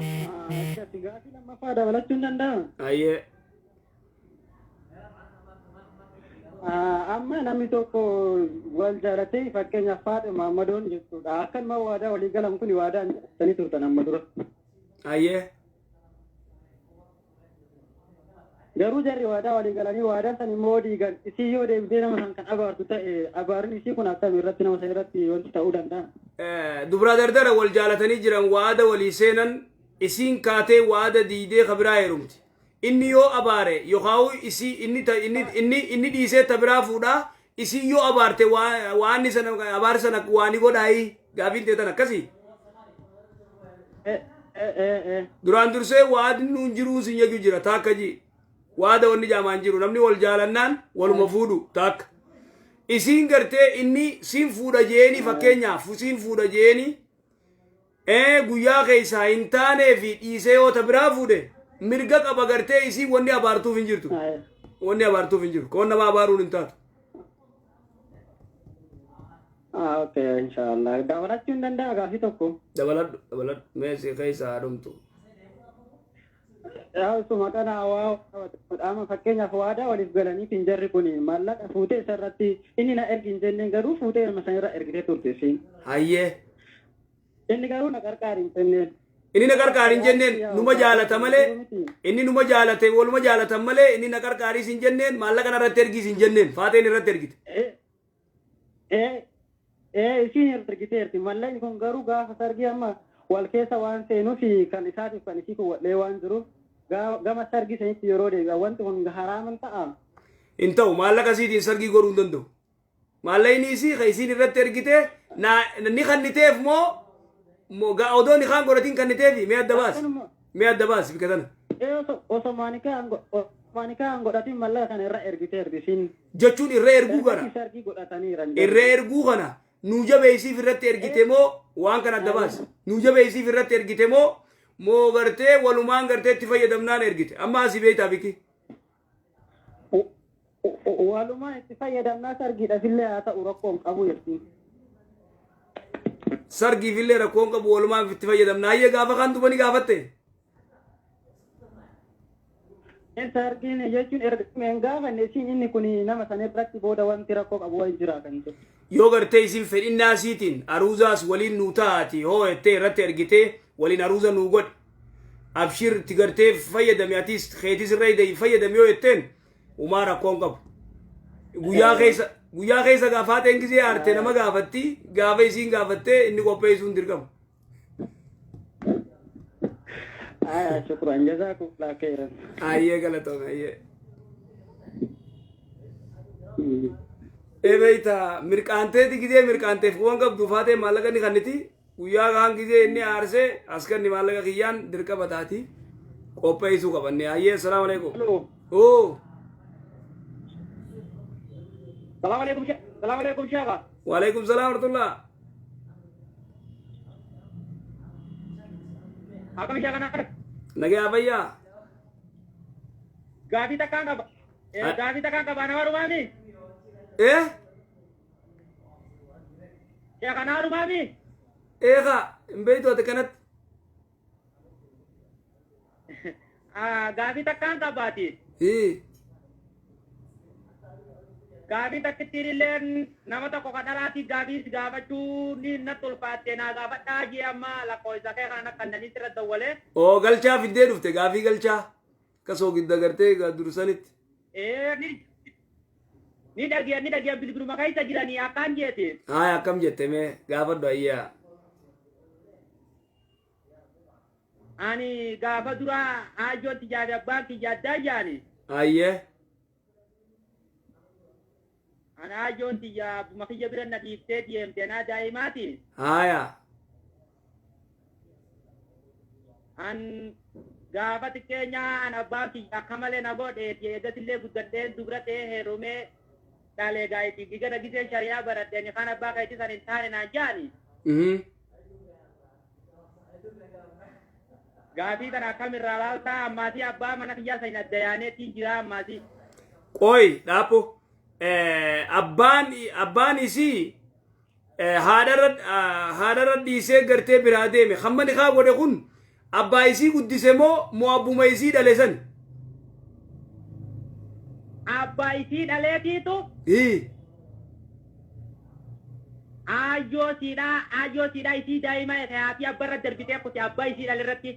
Akkasi gaafii lammaffaa dabalachuu hin danda'ama. Ayyee. Amma namni tokko wal jaalatee fakkeenyaaf Faaxe Maammadoon jechuudha. Akkanuma waadaa walii galan kun waadaa hin turtan amma dura. Ayyee. Garuu jarri waadaa walii galanii waadaa san immoo diigan isii yoo deebitee nama san kan abaartu ta'e abaarri isii kun akkam irratti nama san irratti wanti ta'uu danda'a. Dubra dardara wal jaalatanii jiran waada walii seenan isiin kaatee waada diidee ka biraa heerumti. Inni yoo abaare yookaan isii inni inni inni inni dhiisee ta biraa fuudhaa isii yoo abaarte waan sana abaar sana waan godhaayi gaafiin teetan akkasii. Duraan dursee waadni nuun jiruu sin jechuu jira taakka ji. Waada wanni jaamaan jiru namni wal jaalannaan waluma fuudhu taakka. Isiin gartee inni siin fuudha jeeni fakkeenyaaf siin fuudha jeeni guyyaa keessaa hin taanee fi dhiisee yoo ta biraa fuudhe mirga qaba gartee isiin wanni abaartuuf hin jirtu. Wanni abaartuuf hin jiru. Koon nama abaaruun hin taatu. Okay, inshallah. Dabalachuu hin danda'a gaafii tokko. Dabaladhu dabaladhu mee si keessaa haadhumtu. Suma kana waa qaama fakkeenyaaf waadaa waliif galanii hin jarri kun maallaqa fuutee isarratti inni na ergi hin jenneen garuu fuutee nama san irra ergitee turte isiin. Hayyee. Inni garuu na qarqaari hin jenneen. Inni na qarqaari hin jenneen numa jaalata malee inni numa jaalate waluma jaalatan malee inni na qarqaaris hin jenneen maallaqa narratti ergis hin jenneen faateen irratti ergite. Isiin ergiteerti mallaqni kun garuu gaafa sargii amma wal keessa waan seenuuf kan isaatiif kan isii kun wal'ee waan jiruuf gama sargii sanitti yeroo deebi'a wanti kun haraaman ta'a. Hin ta'u maallaqa isiitiin sargii godhuu hin danda'u. Maallaqni isii kan isiin irratti ergite ni kanniteef moo odoo ni kaan godhatiin kanniteefi mee adda baasi. Mee adda baasi bika tana. Osoo maanika godhatiin mallaqa kana irra ergiteerti isiin. Jechuun irra erguu kana. Sargii godhataniiran. Irra erguu kana nuu jabeessiif irratti ergite moo waan kana adda baasi. Nuu jabeessiif irratti ergite moo moo gartee walumaan gartee itti fayyadamnaan ergite. Amma asii beektaa biki. Walumaan itti fayyadamnaa sargiidhaafillee haa ta'u rakkoon qabu jechuun. Sargiifillee rakkoon qabu walumaan itti fayyadamnaa. Hayyee gaafa kaan dubanii gaafatte. Sargiin jechuun erga hin gaafanne isiin inni kun nama sana irratti booda wanti rakkoo qabu wayi jira kan jedhu. Yoo gartee isin fedhinnaa isiitiin aruuzaas waliin nuu taati hoo jettee irratti ergitee waliin aruuza nuu godhi. Abshir itti gartee fayyadami atis keetis irra fayyadami yoo jetteen umaa rakkoon qabu. Guyyaa keessa gaafaateen gisee aarte nama gaafatti gaafa isiin gaafattee inni qopheessuun dirqama. Shukran jazakumullah khairan. Ayyee galatoome ayyee. Ebeeyta mirqaanteeti gisee mirqaanteef waan qabdu faatee maallaqa ni kanniti guyyaa kaan gisee inni aarsee as kanni maallaqa kiyyaan dirqama taati qopheessuu qabanne ayyee assalaamu alaikum. Oo. Salaam alaikum salaam alaikum sheekha. Waalaikum salaam warahmatullah. Akkam sheekha naa Nagaa fayyaa. Gaafii takkaan qaba. Gaafii takkaan qaba nama dhumaami. Eh? Sheekha naa dhumaami. Eegaa hin beektu ati kanatti. Gaafii takkaan qabaati. Gaafii takkittiin illee nama tokko kan dhalaatiif gaafii gaafachuu ni natti ulfaatte naa gaafadhaa jee amma lakkoofsa kee kana kannanii sirra dawwalee. Oo galchaa fiddee dhufte gaafii galchaa. Akkasoo gidda gartee dursanitti. Ee ni Ni dhagiyan ni dhagiyan bilbiluma keessa jiranii akkaan jeete. Haa, akkam jette? Mee gaafadhu ayyaa. Ani gaafa dura aayyoon tiyyaa fi abbaan kiyya addaa jaani. Ayyee. Ani aayyoon tiyya abbuma kiyya bira na dhiiftee deemte anaa daa'imaati. Haaya. An gaafa xiqqeenyaa an abbaan kiyya akka malee na godheeti eeggatillee guddadheen dubra ta'ee heerumee dhalee gaa'iti gigara giseen shari'aa baradheen kan abbaa keetii san hin taane naan jaani. Gaafii kana akkamirraa laaltaa ammaatii abbaa mana kiyyaa san adda yaaneetiin jira ammaatii. Qoy dhaapho, abbaan isii haadharra dhiisee gartee biraa deeme hamma nikaa godhe kun abbaa isii guddise moo moo abbuma isii dhale san? Abbaa isii dhaleetiitu aayyoo siidhaa isii daa'ima haati abbarra darbitee kuti abbaa isii dhale irratti.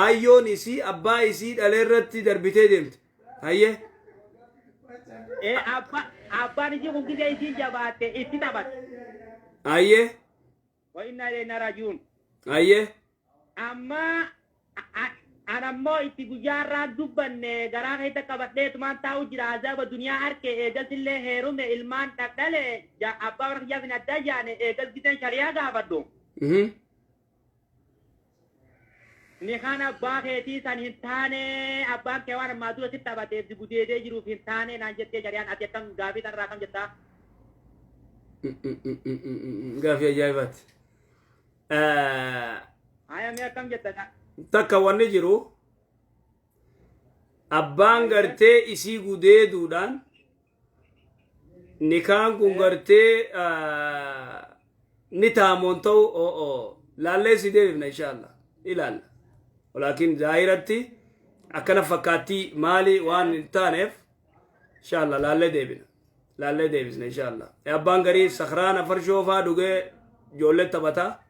Aayyoon isii abbaa isii dhale irratti darbitee deemte. Hayyee. Ee, abbaan isii kun gisee isii jabaatte itti taphate. Hayyee. Wa inna ilayna raaji'uun. Hayyee. Amma an ammoo itti guyyaa irraa dubbanne garaa keessa qabadheetumaan taa'u jira azaaba duniyaa harke eegasillee heerume ilmaan dhadhale abbaa mana kiyyaaf hin addaa jaane eegas giseen shari'aa gaafadhu. Ni kan abbaa keetii san hin taane, abbaan kee waan ammaa dura sitti taphateef si gudeedee jiruuf hin taane naan jettee shari'aan. Ati akkam gaafii tanarraa akkam jettaa? Gaafii ajaa'ibaati. Aya, mee akkam jetta? Takka wanni jiru abbaan gartee isii gudeeduudhaan nikaan kun gartee ni taamoon ta'u o'o laallee si deebifna inshallah, ilaalla. Walaakin zaahiratti akkana fakkaattii maali waan hin taaneef inshallah laallee deebina, laallee deebisna inshallah. Abbaan garii sakraana farshoo faa dhugee ijoollee taphataa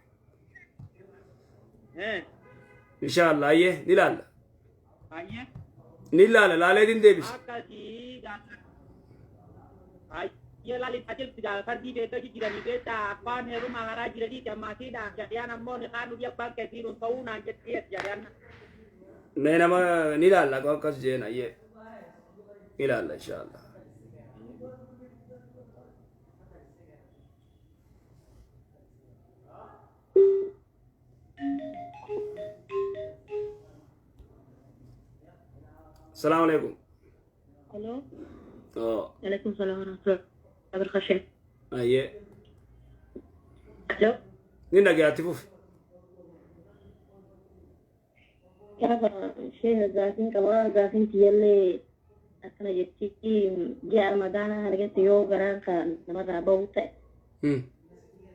inshallah. Ayyee, ni laalla. Ayyee. Ni laala, laaleetiin deebisa. Akkasii gaafa. Ayyee, laali atilti gaafa fardii beektaa jiranii beektaa abbaan heeruma haraa jiranii jammaatiidha. Shari'aan ammoo ni kaan nuti abbaan keessiin ta'uu naan jettee shari'aan. Mee nama ni laalla akkas jeen. Ayyee, ni laalla inshallah. السلام عليكم. الو. اه. عليكم السلام ورحمة الله وبركاته. Ayyee. الو. Ni dhagaatti, fufi. Gaafa ishee gaafiin qabaa, gaafiin tiyyallee akkana jetti: ji'a Ramadaanaa argatti yoo garaan kan namarraa bahu ta'e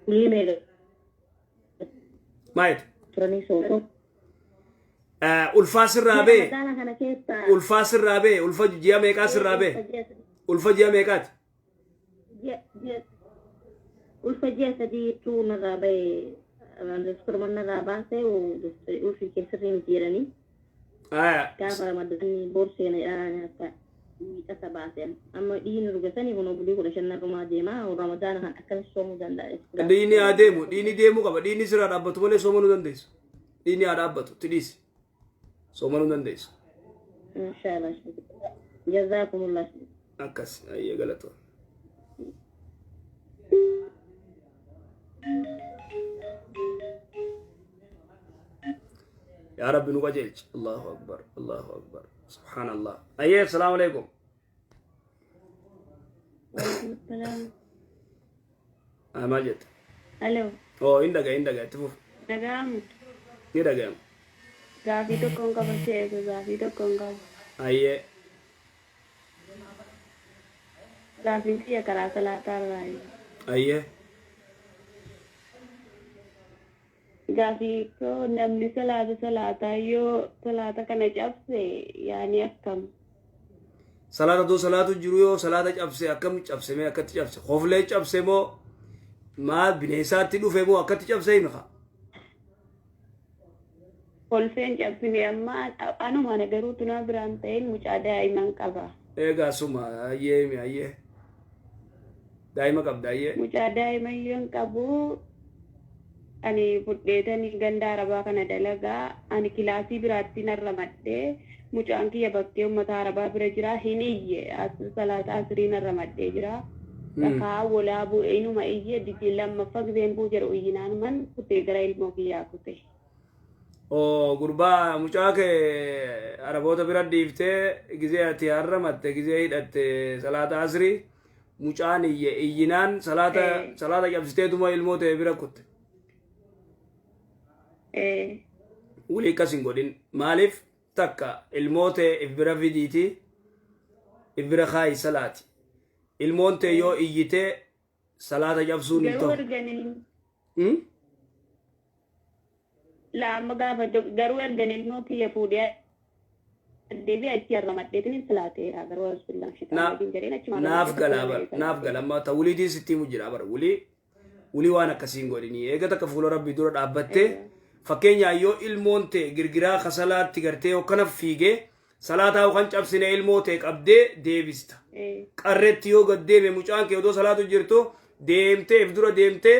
ulii meeqa Maayit turanii soomu? Ulfaa sirraa bee? Ramadaana kana keessa. Ulfaa sirraa bee, ulfa ji'a meeqaa sirraa bee? Ulfa ji'a meeqaati? Ulfa ji'a 3tu narraa bahe. Doktoruma narraa baasee ulfi keessirrii miti jedhanii. Gaafa Ramadaanni boorseena akka miixata baaseen amma dhiigni rugatanii kun bulii 15 narrumaa deemaa. Ramadaana kan akkamis soomuu danda'a? Dhiigni haa deemu, dhiigni deemuu qaba. Dhiigni sirraa dhaabbatu malee soomanuu dandeessu. Dhiigni haa dhaabbatu, itti dhiisi, soomanuu dandeessu. Inshallah, jazakumullah. Akkas, ayyee, galatoo. Yaa Rabbi nu qajeelchi. Allahu akbar, Allahu akbar, subhaanallah. Ayyee, assalaamu alaikum. Ah, maal jette? Alo, Oo, hin dhaga, hin dhaga, itti fufi. Nagaamu. Ni dhaga'ama. Gaafii tokkoon qaba sheeka, gaafii tokkoon qaba. Ayyee. Gaafiin kiyya karaa salaataa irraa. Ayyee. Gaafii koo, namni salaata salaataa yoo salaata kana cabse yaani akkam? Salaata too salaatu jiru yoo salaata cabse akkam cabse? Mee akkatti cabse? Hoflee cabse moo maal, bineensaatti dhufe moo akkatti cabse himi kaa. Kolfeen cabsine. Amma anuma na garuu tunaa biraan ta'een mucaa daa'iman qaba. Eegaa suma ayyee himi ayyee. Daa'ima qabda ayyee. Mucaa daa'imayyuu hin qabu. Ani fudheetanii ganda arabaa kana dalagaa. Ani kilaasii biraatti narra madhee mucaan kiyya bakkee uummata arabaa bira jira hin iyye salaata asrii narra madhee jira. Dhakaa wolaa bu'ee inuma iyye didi lammaffaa gizeen buu jedhu iyyinaan man kutee gara ilmoo kiyyaa kute. Oo gurbaa mucaa kee araboota bira dhiiftee gizee ati harramatte gizee hidhatte salaata asrii mucaan iyye iyyinaan salaata salaata cabsiteetuma ilmoo ta'e bira kutte. Wulii akkas hin godhin maaliif takka ilmoo ta'e if bira fidiiti if bira kaayi salaati. Ilmoon ta'e yoo iyyitee salaata cabsuun hin Garuu ta'u. ergan Laa amma gaafa garuu ergan ilmoo kiyya fuudhee deebi'ee achi harramadheetiin hin salaateera garuu auzubillah shitaan rajiim jedheen achuma Naaf harramadhee galaa bar takka naaf gala amma ta wuliitiin sitti himu jira bar wulii wulii waan akkasii hin godhinii eega takka fuula rabbii dura dhaabbattee fakkeenyaa yoo ilmoon tee girgiraa kasalaatti gartee hokkana fiigee salaataa yookaan cabsine ilmoo tee qabdee deebista qarretti yoo gad deeme mucaan kee odoo salaatu jirtu deemtee if dura deemtee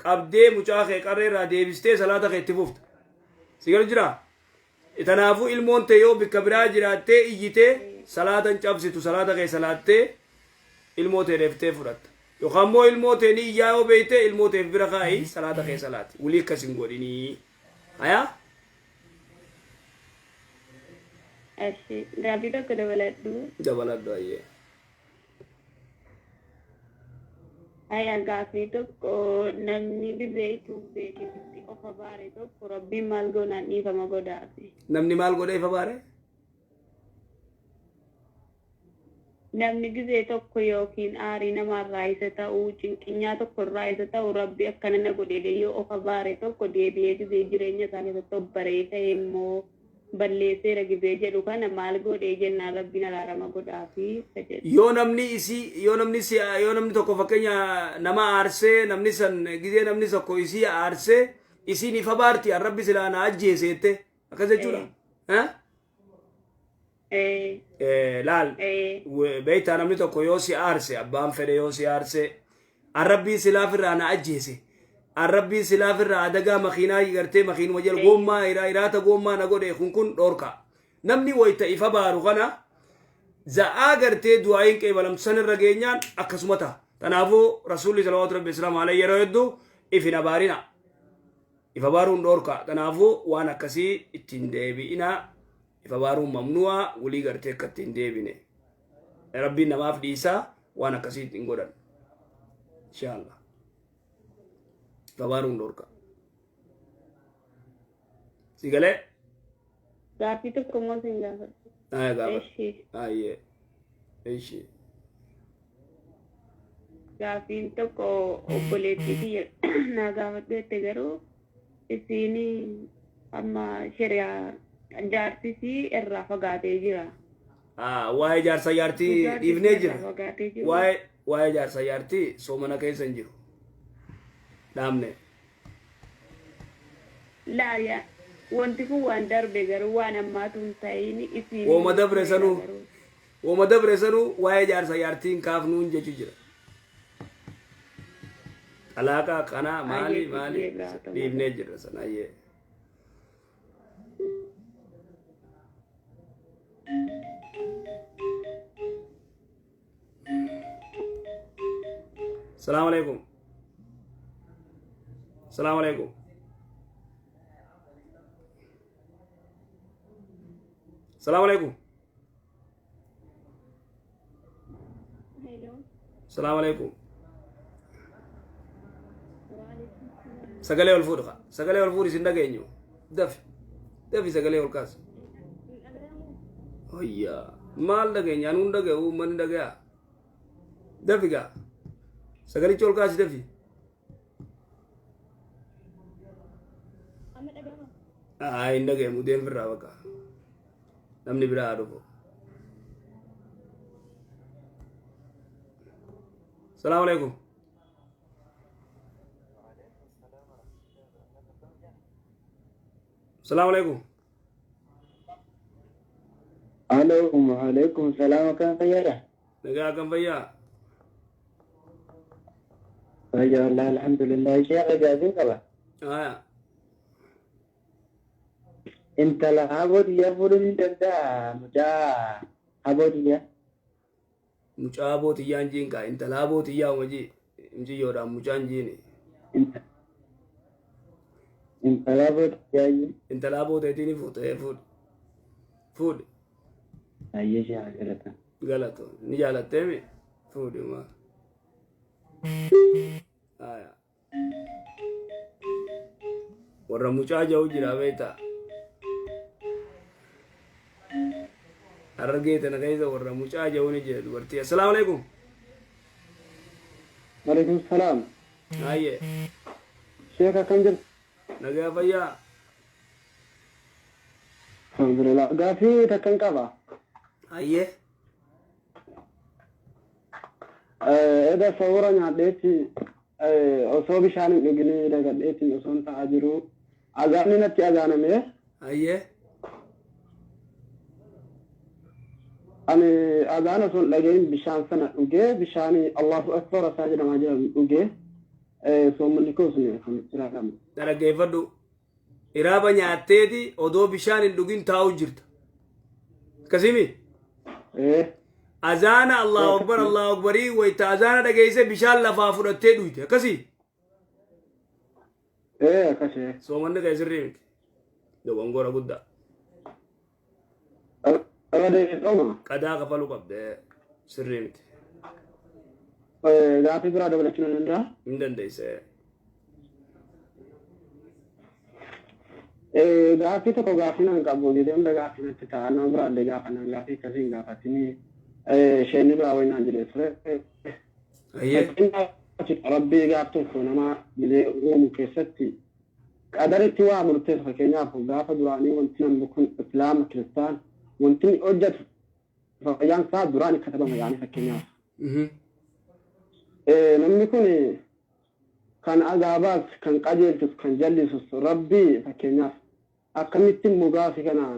qabdee mucaa kee qarree irraa deebistee salaata kee itti fufta. Si galu jiraa? Tanaafuu ilmoon tee yoo bikka biraa jiraattee iyyitee salaata hin cabsitu salaata kee salaattee ilmoo tee deeftee fudhatta. Yookaan immoo ilmoo tee ni iyyaa yoo beekte ilmoo tee bira kaa'i salaata kee salaati. Wulii akkas hin godhinii. Hayaa? Eshi gaaffii tokko dabaladhu. Dabaladhu ayyee. Aya gaaffii tokko namni beekuu beekitti of abaare tokko rabbiin maal goonaan dhiifama godhaafi. Namni maal godhee ifa baare? Namni gizee tokko yookiin aarii namaarraa isa ta'uu cinqinyaa tokko irraa isa ta'u rabbi akkana na godhe yoo of abaare tokko deebi'ee gizee jireenya isaa keessatti of baree ta'e immoo balleesseera gizee jedhu kana maal godhee jennaan rabbiin araarama godhaafi isa jedhu. Yoo namni isii yoo namni si yoo namni tokko fakkeenya nama aarsee namni san gizee namni tokko isii aarsee isiin ifa baarti rabbi silaa na ajjeese jette akkas jechuudha. Eh? Ee. Laal beektaa namni tokko yoo si aarse abbaan fedhe yoo si aarse arrabbiin silaaf irraa na ajjeese arrabbiin silaaf irraa adagaa makiinaa gartee makiinuma jala goommaa iraata goommaa na godhe kun kun dhorka namni wayta ifa baaru kana za'aa gartee du'aayin qeebalamtu san irra geenyaan akkasuma ta'a kanaafuu rasuulli salawaatu rabbi islaamu alayhi yeroo hedduu if hin abaarina if abaaruun dhorka kanaafuu waan akkasii ittiin deebi'inaa If abaaruun mamnu'a walii gartee akka itti hin deebine. Rabbiin namaaf dhiisaa waan akkasii hin godhan. Inshaallah. If abaaruun dhorka. Si galee? Gaaffii tokko immoo sin gaafadhu. Aya gaafadhu. Eshi. Ayyee. Eshi. Gaaffiin tokko obboleettii kiyya naa gaafadhu jette garuu isiin amma shari'aa jaarsisii irraa fagaatee jira. Ah, waa'ee jaarsa jaartii Jaarsi dhiifnee irraa jira. fagaatee jiru. Waa'ee jaarsa jaartii soomana keessa hin jiru. Dhaabne. Laa yaa wanti kun waan darbe garuu waan ammaatu hin ta'in isiin Wooma dabre sanuu garuu. wooma dabre sanuu waa'ee jaarsa jaartii hin kaafnuun jechu jira. Xalaaqa kanaa maali Ayyee maali dhiifnee biraa ta'u dhiifnee jirra sana ayyee. Salaamu alaikum. Salaamu alaikum. Salaamu alaikum. Hello. Salaamu alaikum. Sagalee ol fuudhu kaa. Sagalee ol fuudhi sin dhageenyu. Dafi. Dafi sagalee ol kaasi. Ayyaa. Maal dhageenya anuun dhaga'u uummanni dhaga'a. Dafi gaa. Sagalicha ol kaasi dafi. Amma dhaga'ama. Aa hin dhaga'amu deem firraa bakka. Namni biraa haa dhufu. Salaamu alaikum. Salaamu alaikum. Halo, waalaikum salaam akkam fayyaadha? Nagaa akkam fayyaa? Fayyaa wallahi alhamdulillah. Sheekha gaafii qaba. Haya. Intala haboo xiyyaa fuudhuu ni danda'a mucaa haboo xiyyaa. Mucaa haboo xiyyaan jiin kaa intala haboo xiyyaa uma jii mucayyoodhaan mucaan jiini. Intala haboo xiyyaa. Intala haboo ta'eetii ni fuute fuudhi. Fuudhi. Ayyee sheekha galata. Galata ni jaalatteemi fuudhi uma. Haya. Warra mucaa ja'u jira beektaa. Harargee tana keessa warra mucaa ja'u ni jira dubartii. Assalaamu alaikum. Waalaikum salaam. Hayyee. Sheekh akkam jirtu? Nagaa fayyaa. Alhamdulillah. Gaafii takkan qaba. Hayyee. Eda sawura nyaadheetti osoo bishaan hin dhuginii dagadheetti osoo hin ta'aa jiru azaanni natti azaaname. Hayyee. Ani azaana osoo hin dhagahin bishaan sana dhugee bishaan Allahu Akbar isaa jedhamaa jiran dhugee soommanni koo sun akkamitti ilaalama? Dhaggeeffadhu. Iraaba nyaatteeti odoo bishaan hin dhugin taa'u jirta. Akkasimi? Azaana Allahu Akbar Allahu Akbarii wayita azaana dhageesse bishaan lafaa fudhattee dhuyte. Akkasii? Ee akkasii. Soomanni kee sirrii miti. Dogongora guddaa. Irra deebi'ama. Qadaa kafaluu qabda sirrii miti. Gaaffii biraa dabalachuu nan danda'a? Hin dandeessa. Gaaffii tokko gaaffii nan qabu jedhee hunda gaaffii natti ta'a. Nama biraallee gaafa nan gaaffii akkasii hin gaafatini. Isheen biraa wayii naan jedhee ture. Fakkeenyaaf Rabbii gaaf tokko nama bilee uumu keessatti qadaritti waa murteessa fakkeenyaaf gaafa duraanii wanti namni kun islaama kiristaan wanti inni hojjetu fayyaan isaa duraan katabama yaani fakkeenyaaf. Namni kun kan azaabaas kan qajeelchus kan jallisus Rabbii fakkeenyaaf akkamitti immoo gaafi kana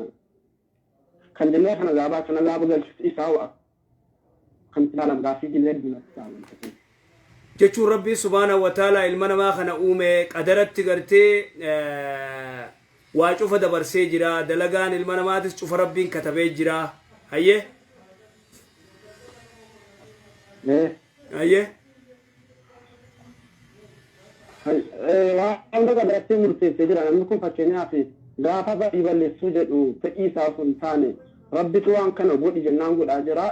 kan jennee kan azaabaa kan azaaba galchus isaa akkamitti ilaalama gaaffii jillee duratti ta'a wanti kun. Jechuun Rabbiin subhaanahu wa ta'aalaa ilma namaa kana uume qadaratti gartee waa cufa dabarsee jira dalagaan ilma namaatis cufa Rabbiin katabee jira hayyee hayyee Waan hunda qadaratti murteessee jira namni kun fakkeenyaaf gaafa badii balleessuu jedhu fedhii isaa osoo hin taane Rabbitu waan kana godhi jennaan godhaa jira.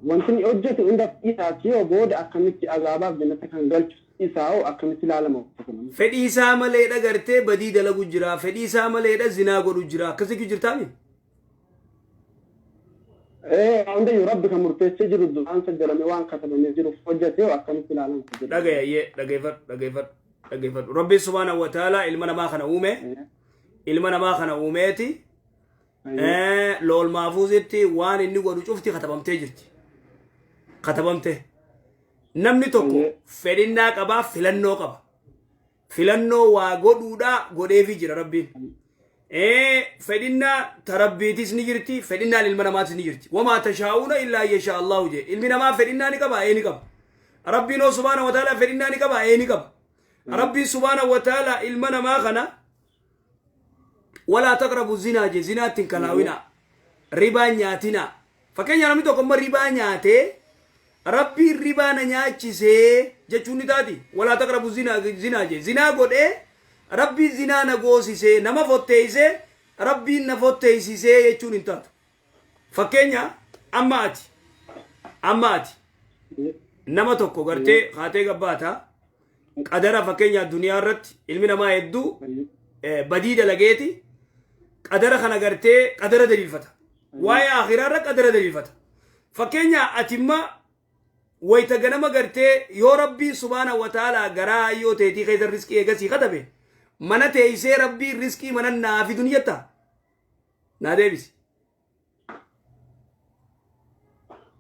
Wanti inni hojjetu hunda isaati yoo booda akkamitti azaabaaf jannata kan galchu isaa hoo akkamitti ilaalama? Fedhii isaa maleedha gartee badii dalagu jira fedhii isaa maleedha zinaa godhu jira akkasitti jirtaami? Ee hundayyuu Rabbi kan murteessee jiru duraan sajjalame waan katabamee jiruuf hojjete hoo akkamitti ilaalama? Dhagaye dhageeffadhu dhageeffadhu dhageeffadhu Rabbiin subhaanahu wa ta'ala ilma namaa kana uume ilma namaa kana uumeeti Lool maafuuzitti waan inni godhu cufti katabamtee jirti. Katabamte. Namni tokko fedhinnaa qabaa filannoo qaba. Filannoo waa godhuudhaa godheefii jira Rabbiin. Fedhinnaa ta Rabbiitis ni jirti, fedhinnaan ilma namaatis ni jirti. Wamaa tashaa'uuna illaa yashaa Allahu jee. Ilmi namaa fedhinnaa ni qaba, ee ni qaba. Rabbiin hoo subhaana wa ta'ala fedhinnaa ni qaba, ee ni qaba. Rabbiin subhaana wa ta'ala ilma namaa kana walaa taqrabu zinaa je zinaatti hin kalaawinaa ribaa hin nyaatinaa fakkeenya namni tokko amma ribaa nyaatee rabbiin ribaa na nyaachisee jechuun ni taati walaa taqrabu zinaa zinaa je zinaa godhee rabbiin zinaa na goosisee nama fotteessee rabbiin na fotteessisee jechuun hin taatu fakkeenya amma ati amma ati nama tokko gartee kaatee gabbaata qadara fakkeenya addunyaa irratti ilmi namaa hedduu badii dalageeti qadara kana gartee qadara daliilfata. Waa'ee akhiraa irra qadara daliilfata. Fakkeenya ati imma wayita ganama gartee yoo rabbiin subhaana wa ta'ala garaa hayyoo teetii keessa riskii eegasii katabe mana teessee rabbiin riskii mana naa fidu ni jetta. Naa deebisi.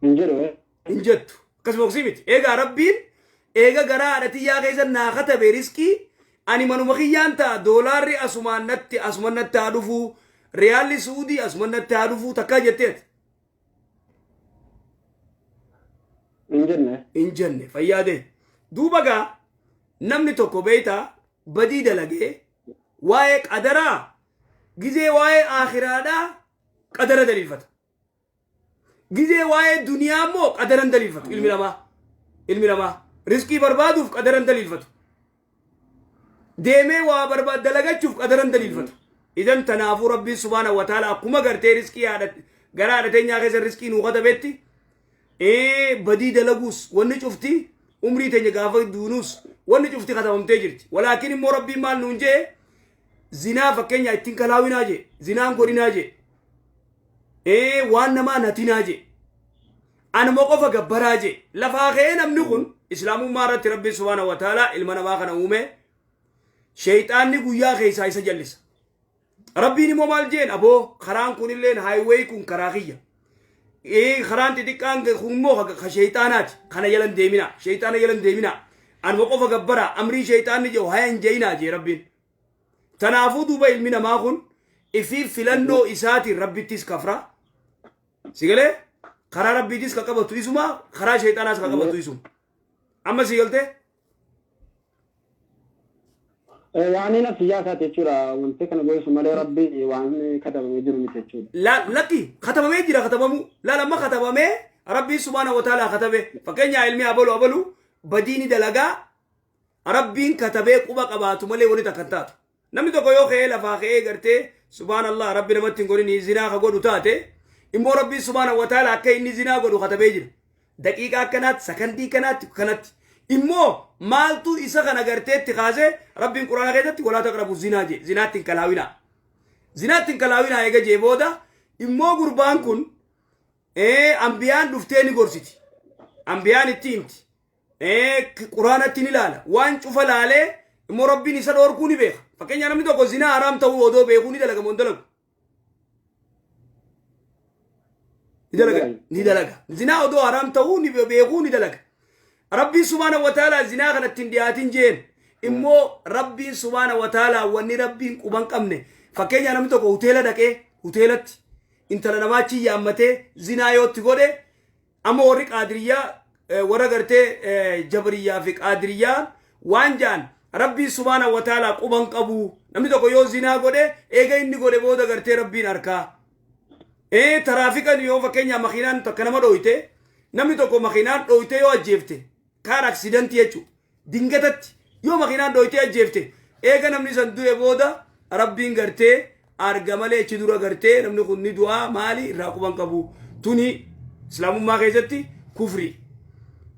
Hin jedhu. Hin jettu. Akkasuma oksii miti. Eegaa Rabbiin eega garaa haadha tiyyaa keessa naa katabe riskii ani manuma kiyyaan ta'a doolaarri asumaan natti asuman natti haa dhufu Riyaalli Suudii asuma natti haa dhufuu takkaa jetteet. Hin jenne. Hin jenne fayyaadee. Duuba gaa namni tokko beeytaa badii dalagee waa'ee qadaraa gizee waa'ee aakhiraadhaa qadara daliilfata. Gizee waa'ee duniyaa immoo qadara hin daliilfatu ilmi namaa. Ilmi namaa rizqii barbaaduuf qadara hin daliilfatu. Deemee waa barbaad dalagachuuf qadara hin daliilfatu. Idan tanaafuu Rabbiin subhaanahu wa ta'ala akkuma gartee rizqii haadha gara haadha teenyaa keessa rizqii nuu katabetti badii dalaguus wanni cufti umrii teenya gaafa duunuus wanni cufti katabamtee jirti. Walaakin immoo Rabbiin maal nuun jee zinaa fakkeenya ittiin kalaawinaa jee zinaan godhinaa jee waan namaa natinaa jee anuma qofa gabbaraa jee lafaa ka'ee namni kun islaamummaa irratti Rabbiin subhaanahu wa ta'ala ilma namaa kana uume sheeyxaanni guyyaa keessaa isa jallisa. Rabbiin immoo maal jeen aboo karaan kunilleen highway kun karaa kiyya. Karaan xixiqqaan kun immoo ka sheeyxaanaati kana jala hin deemina sheeyxaana jala hin deemina anuma qofa gabbaraa amrii sheeyxaanni jedhu haya hin je'inaa jee Rabbiin. Tanaafuu duuba ilmi namaa kun ifii filannoo isaatiin Rabbittis kafra. Si galee karaa Rabbiitis ka qabatu isuma karaa sheeyxaanaas ka qabatu isuma. Amma si galtee? Waan nafsiyyaa isaati jechuudha. Wanti kana goisu malee Rabbi waan katabamee jiru miti jechuudha. Lakki katabamee jira katabamuu. Laal amma katabamee Rabbiin subhaana wa ta'ala katabe. Fakkeenyaa ilmi abalu abalu badiini dalagaa Rabbiin katabee quba qabaatu malee wani takka hin taatu. Namni tokko yoo ka'ee lafaa ka'ee gartee subhaanallah Rabbi namatti hin godhin zinaa ka godhu taate immoo Rabbiin subhaana wa ta'ala akka inni zinaa godhu katabee jira. Daqiiqaa akkanaatti sakandii kanaatti kanatti immoo maaltu isa kana garteetti kaasee Rabbiin quraana keessatti walaa taqrabu zinaa jee zinaatti hin kalaawinaa. Zinaatti hin kalaawinaa eega jee booda immoo gurbaan kun ambiyaan dhuftee ni gorsiti. Ambiyaan itti himti. Quraanatti ni ilaala. Waan cufa laalee immoo Rabbiin isa dhoorkuu ni beeka. Fakkeenyaaf namni tokko zinaa haraam ta'uu odoo beekuu ni dalaga moo hin dalagu? Ni dalaga. Ni dalaga. Zinaa odoo haraam ta'uu ni beekuu ni dalaga. Rabbiin subhaana wa ta'ala zinaa kanatti hin dhiyaatin jeen. Immoo Rabbiin subhaana wa ta'ala wanni Rabbiin quban qabne fakkeenyaaf namni tokko hoteela dhaqee hoteelatti intala namaa achi yaammatee zinaa yoo itti godhe amma warri qaadiriyyaa warra gartee jabariyyaa fi qaadiriyyaa waan ja'an Rabbiin subhaana wa ta'ala quban qabu namni tokko yoo zinaa godhe eega inni godhe booda gartee Rabbiin harkaa taraafikan yoo fakkeenyaaf makiinaan takka nama dhooyte namni tokko makiinaan dhooyte yoo ajjeefte car accidentii jechuudha dingatatti yoo makiinaan dhooyte ajjeefte eega namni san du'e booda Rabbiin gartee arga malee achi dura gartee namni kun ni du'aa maali irraa quban qabu. Tuni islaamummaa keessatti kufri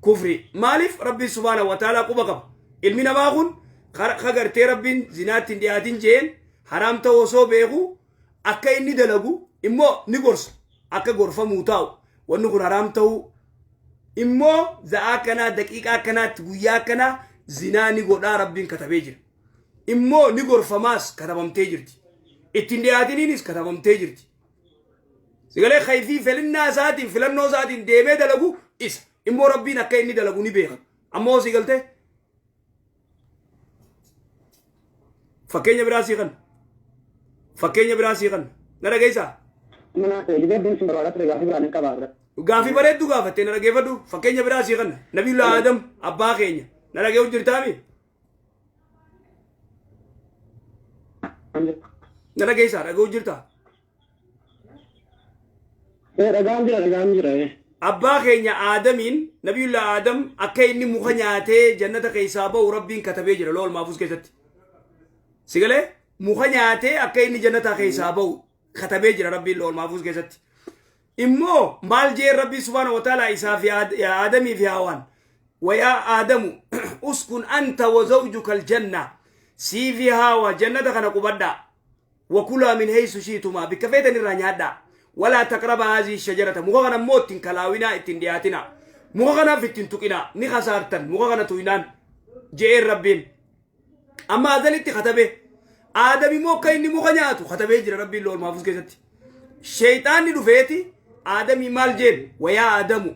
kufri. Maaliif Rabbiin subhaana wa ta'ala quba qaba? Ilmi namaa kun ka gartee Rabbiin zinaatti hin dhiyaatin jeen haraam ta'uu osoo beeku akka inni dalagu immoo ni gorsa akka gorfamuu taa'u wanni kun haraam ta'uu immoo za'aa akkanaa daqiiqaa akkanaatti guyyaa akkanaa zinaa ni godhaa Rabbiin katabee jira. Immoo ni gorfamaas katabamtee jirti. Ittiin dhiyaatiniinis katabamtee jirti. Sigalee kayfii felinnaa isaatiin filannoo isaatiin deemee dalagu isa. Immoo Rabbiin akka inni dalagu ni beeka. Ammoo si galtee? Fakkeenya biraa sii kanna. Fakkeenya biraa sii kanna. Na dhageessaa? Gaafii bareedduu gaafattee na dhageeffadhu. Fakkeenya biraa sii kanna. Nabiyullah Aadam abbaa keenya. Na dhageessu jirtaami? Na dhageessaa dhaga'u jirtaa? Dhagaan jira dhagaan jira. Abbaa keenya Aadamiin Nabiyullah Aadam akka inni muka nyaatee jannata keessaa ba'u Rabbiin katabee jira lool maafus keessatti. Sigalee muka nyaatee akka inni jannata keessaa ba'u katabee jira Rabbiin lool maafus keessatti. Immoo maal jee Rabbii subhaana wa ta'ala isaa fi Aadamii fi Hawaan wayaa Aadamu uskun anta wa zawjuka aljanna sii fi Hawa jannata kana qubadhaa. Wakulaa min haysu shiitumaa bikka feetan irraa nyaadhaa. Walaa taqraba haazii shajarata muka kana immoo ittiin kalaawinaa ittiin dhiyaatinaa. Muka kanaaf ittiin tuqinaa ni kasaartan muka kana tuqinaan je'een Rabbiin. Amma azalitti katabe. Aadam immoo akka inni muka nyaatu katabee jira Rabbiin lool maafus keessatti. Sheeyxaanni dhufeeti Aadamii maal jeen wayaa Aadamu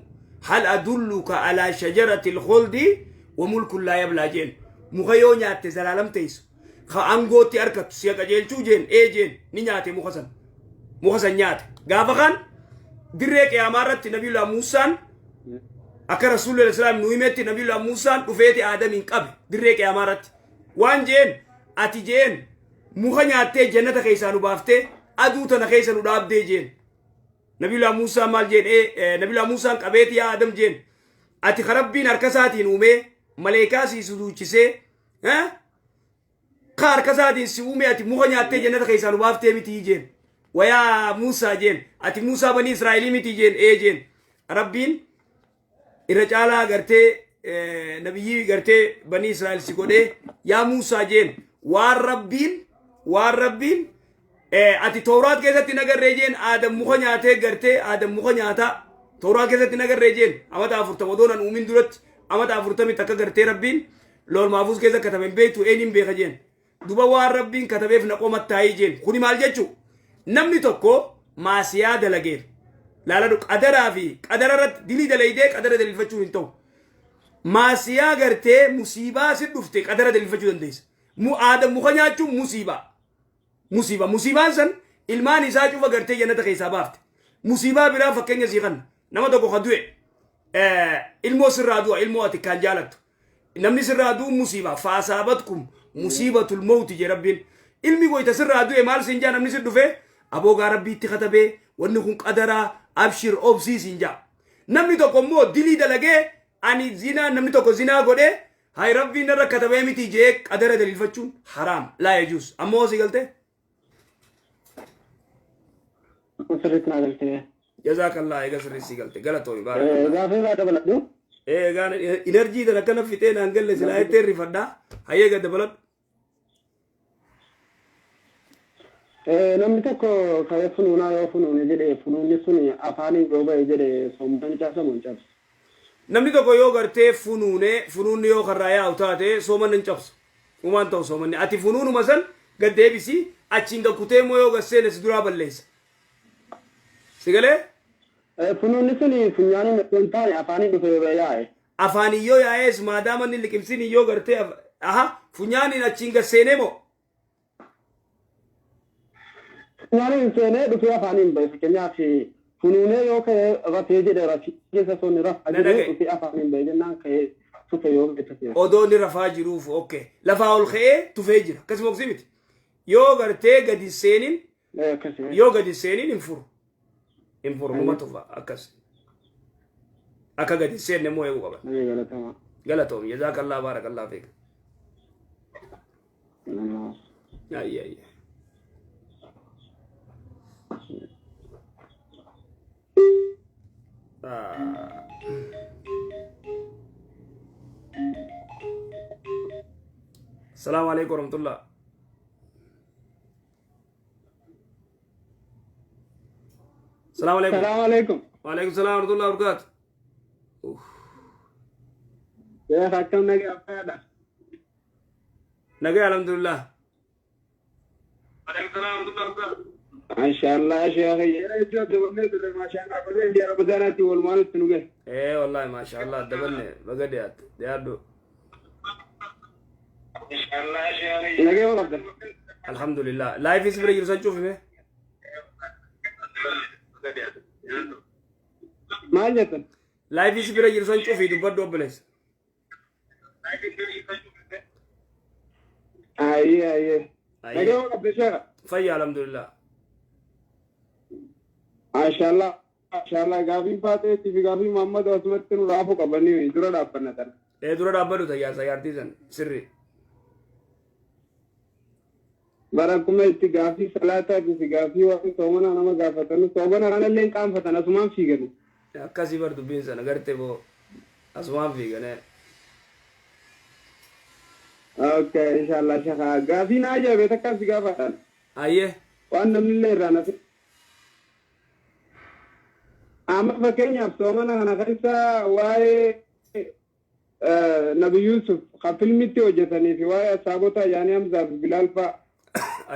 hal adulluka alaa shajarati lkhuldi wa mulkun laa yablaa jeen muka yoo nyaatte zalaalam teessu ka angootti argattu si'a qajeelchuu jeen ee jeen ni nyaate muka san. Muka san nyaate. Gaafa kan dirree qiyaamaa irratti Nabiyullah Muusaan akka Rasuulli alayhi salaam nu himetti Nabiyullah Muusaan dhufeeti Aadamiin qabe dirree qiyaamaa irratti. Waan jeen ati jeen muka nyaattee jannata keessaa nu baaftee aduu tana keessa nu dhaabdee jeen. Nabiyullah Muusaan maal jeen Nabiyullah Muusaan qabeeti yaa Aadam jeen ati ka Rabbiin harka isaatiin uumee maleekaa sii suduuchisee ka harka isaatiin si uume ati muka nyaattee jannata keessaa nu baaftee mitii jeen. Wayaa Muusaa jeen ati Muusaa banii Israa'elii mitii jeen ee jeen. Rabbiin irra caalaa gartee nabiyyii gartee banii Israa'el si godhee yaa Muusaa jeen waan Rabbiin waan Rabbiin ati Tooraat keessatti nagarree jeen Aadam muka nyaatee gartee Aadam muka nyaataa Tooraat keessatti nagarree jeen amata 40 odoo nan uumin duratti amata 40 akka gartee Rabbiin lool maafuus keessa katabe hin beektu eenyuun beeka jeen duba waan Rabbiin katabeef na qomattaayii jeen kuni maal jechuu namni tokko maasiyaa dalageef laaladhu qadaraa fi qadara irratti dilii dalaydee qadara daliilfachuun hin ta'u maasiyaa gartee musiibaa si dhufte qadara daliilfachuu dandeessa mu aadam muka nyaachuun musiibaa musiibaa musiibaan san ilmaan isaa cufa gartee jannata keessaa baafte musiibaa biraa fakkeenya sii kanna nama tokko ka du'e ilmoo sirraa du'a ilmoo ati kaan jaalattu namni sirraa du'u musiibaa faasaabatkum musiibatul mawti jee rabbiin ilmi goyta sirraa du'e maal siin jaa namni si dhufe aboogaa rabbiitti katabee wanni kun qadaraa abshir obsii siin jaa namni tokko immoo dilii dalagee ani zinaa namni tokko zinaa godhee hay rabbiin narra katabee miti jee qadara daliilfachuun haraam laa yajuus ammoo sii galtee Sirriitti naa galtee. Jazaakallah eega sirrii sii galte galatoomi baarakallah. Gaafii irraa dabaladhu. Eegaan inerjii tan akkana fixee naan galle silaa jettee rifadhaa hayyee gad dabaladhu. Namni tokko ka'ee funuunaa yoo funuune jedhe funuunni sun afaaniin yoo ba'e jedhe soomana ni cabsa moo hin cabsu? Namni tokko yoo gartee funuune funuunni yoo karraa yaa'u taate soomanni hin cabsu. Humaan ta'u soomanni ati funuunuma san gad deebisi achiin gad kutee immoo yoo gad seene si duraa balleessa. Si galee? Funuunni sun funyaaniin osoo hin taane afaaniin dhufe yoo yaa'e. Afaaniin yoo yaa'ees maadaama inni liqimsin yoo gartee aha funyaaniin achiin gad seenee moo? Funyaaniin seenee dhufee afaaniin ba'e fakkeenyaaf funuunee yoo ka'ee rafee jedhe rafii keessa osoo inni rafaa Na jiru dhaga'i. dhufee afaaniin ba'e jennaan ka'ee tufe yoo ba'e tufee. Odoo inni rafaa jiruuf okay. Lafaa ol ka'ee tufee jira. Akkasuma oksii miti. Yoo gartee gadi hin seenin Akkasii. yoo gadi hin seenin hin furu. Hin furu numa tufa akkas. Akka gadi hin seenne immoo eeguu qaban. Galatama. Galatoom jazaakallaa baarakallaa fiik. Ayya ayya. Ah. Assalamu alaikum warahmatullah. Assalamu alaikum. Salaamu alaikum. Wa alaikum salam warahmatullahi wabarakatuh. Uff. Sheekh akkam nagaa fayyaadha. Nagaa alhamdulillah. Maashaallah sheekh yeroo iddoo daballee turre maashaallah godhee ji'a Ramadaanaatti walumaan itti nu gahe. Ee wallahi maashaallah dabalne baga dhiyaatte dhiyaadhu. Nagee ma qabda? Alhamdulillah. Laayifii si bira jiru san cufime. Maal jettan? Laayifii si bira jiru san cufii dubbadhu obboleessa. Ayyee ayyee. Ayyee. Nagee ma qabda sheekha? Fayya alhamdulillah. Maashaallah maashaallah gaafiin faaxeetii fi gaafiin Muhammad asumatti nu raafuu qabanii dura dhaabbanna tana. Ee dura dhaabbadhu tayyaarsa yaartii san sirri. Bara akkuma itti gaafii salaataatii fi gaafii waan soomanaa nama gaafatan soomana kanallee hin qaanfatan asumaan fiigani. Akkasii bar dubbiin sana garte boo asumaan fiigane. Okay, inshallah shaka. Gaafii na ajaa'ibe takkaan si gaafadhaan. Ayyee. Waan namni illee irraa na Amma fakkeenyaaf soomana kana keessa waa'ee Nabi Yuusuf kan filmitti hojjetanii fi waa'ee asaabotaa yaanii Hamzaa fi Bilaal fa'a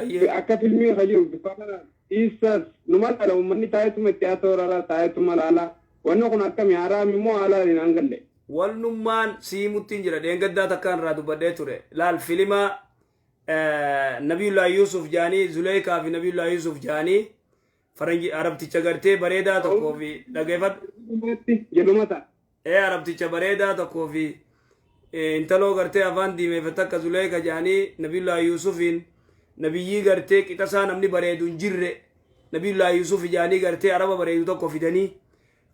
Ayyee. akka filmii kan jiru bifa kanaan dhiissas numa laala uummanni taa'etuma itti atoorara taa'etuma laala wanni kun akkami haraami moo halaali naan galle. Walnummaan siimuttiin jira dheengaddaa takkaan irraa dubbadhee ture laal filima Nabiyullaa Yuusuf jaanii Zuleykaa fi Nabiyullaa Yuusuf jaanii Faranji arabticha gartee bareedaa tokkoo fi dhageeffadhu. Jedhuma ta'a. Ee, arabticha bareedaa tokkoo fi intaloo gartee afaan diimeeffate akka Zuleeka jedhanii Nabiyullaa Yuusufiin, nabiyyii gartee qixasaa namni bareedu hin jirre, Nabiyullaa Yuusuf jedhanii gartee araba bareedu tokko fidanii,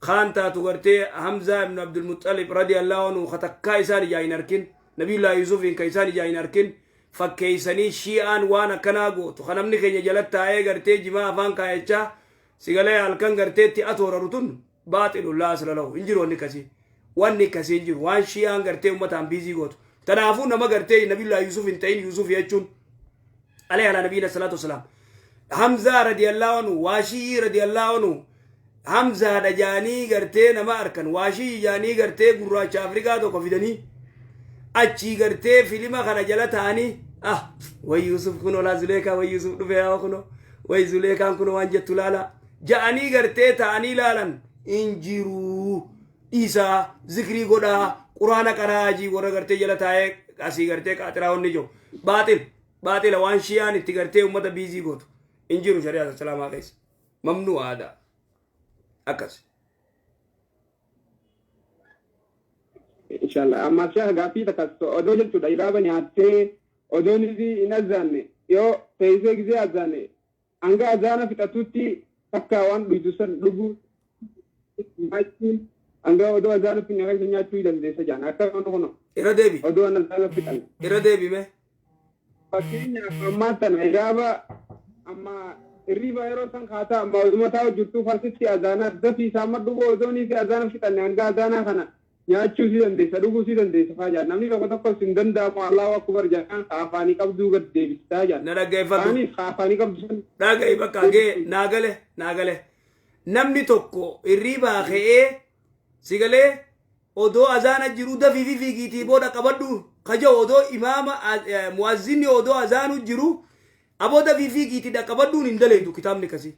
kaan taatu gartee Hamzaa ibn Abdulmuxalib radiyallahu anhu ka takkaa isaan ijaa hin arkin, Nabiyullaa Yuusufiin ka isaan ijaa hin arkin fakkeeysanii. Shi'aan waan akkanaa gootu ka namni keenya jalatti taa'ee gartee jimaa afaan kaayachaa sigalee halkan garteetti atooraru tun baaxilu laa asla lahu. Hin jiru wanni akkasii, wanni akkasii hin jiru, waan shi'aan gartee ummataan busy gootu. Tanaafuu nama gartee Nabiyullaa Yuusuf hin ta'in Yuusuf jechuun, alayhi ala nabiyina salaatu wasalaam, Hamzaa radiyallahu anhu, Waashiyii radiyallahu anhu Hamzaadha jaanii gartee nama arkan, Waashiyii jaanii gartee gurraacha Afrikaa tokko fidanii achii gartee filima kana jala ta'anii, ah, way Yuusuf kunoo laa, Zuleekaa, way Yuusuf dhufe yaa kunoo, way Zuleekaan kunoo waan jettu laala ja'anii gartee ta'anii laalan hin jiruu. Dhiisaa, zikrii godhaa, quraana qaraajii warra gartee jala taa'ee asii gartee qaaxiraa wanni jiru baaxil, baaxila. Waan shiyaan itti gartee ummata busy gootu hin jiru shari'aa islaamaa keessa, mamnuu aadaa akkas. Inshallah. Amma sheekh, gaaffii takka odoo jechuudha iraaba nyaattee odoon isii hin azaanne, yoo teessee gisee azaanne hanga azaana fixatutti takka waan dhuydu san dhuguu nyaachuun, hanga odoo azaana finne keessa nyaachuu ni dandeessa jaan akka kuno? Irra deebi. Odoo azaana fixan. Irra deebi mee. Fakkeenyaaf ammaa tana iraaba amma hirriba yeroo san kaataa amma oduma taa'u jirtuu farsitti azaanaa dafii isaan madhu odoonii fi azaana fixanne hanga azaanaa kana nyaachuu si dandeessa, dhuguu si dandeessa faa jaan. Namni tokko tokko sin danda'amu, Allahu akbar jedhaan ka afaanii qabduu gad deebistaa jaan. Na dhaggeeffadhu. Kaanis ka afaanii qabdu san. Dhaga'i, bakka gee naa gale, naa gale. Namni tokko hirribaa ka'ee sigalee odoo azaana jiru dafii fi fiigiitii booda qabadhu kaja'u, odoo imaama muazzinni odoo azaanu jiru aboo dafii fiigiitii dhaqqabadhuun hin daleedu, kitaabni akkasii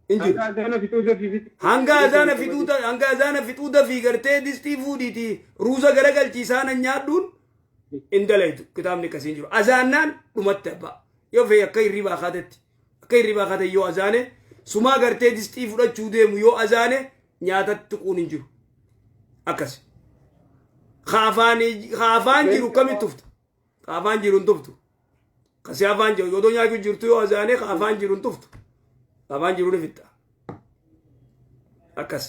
hin jiru. Hanga azaana fixuu dafii fi Hanga azaana fixuu, hanga azaana fixuu dafii gartee distii fuudhiitii ruuza garagalchiisaa nan nyaadhuun hin daleedu, kitaabni akkasii hin jiru. Azaannaan dhumatti abbaa yoo fe'e akka hirribaa kaatetti, akka hirribaa kaate yoo azaane, sumaa gartee distii fudhachuu deemu yoo azaane, nyaatatti tuquun hin jiru. Akkas. Ka afaan jiru kamitti tufta? Ka afaan jiru hin tuftu. Kasi afaan jiru odoo nyaachuu jirtu yoo azaane, ka afaan jiru hin tuftu. Ka afaan jiru ni fixxa. Akkas.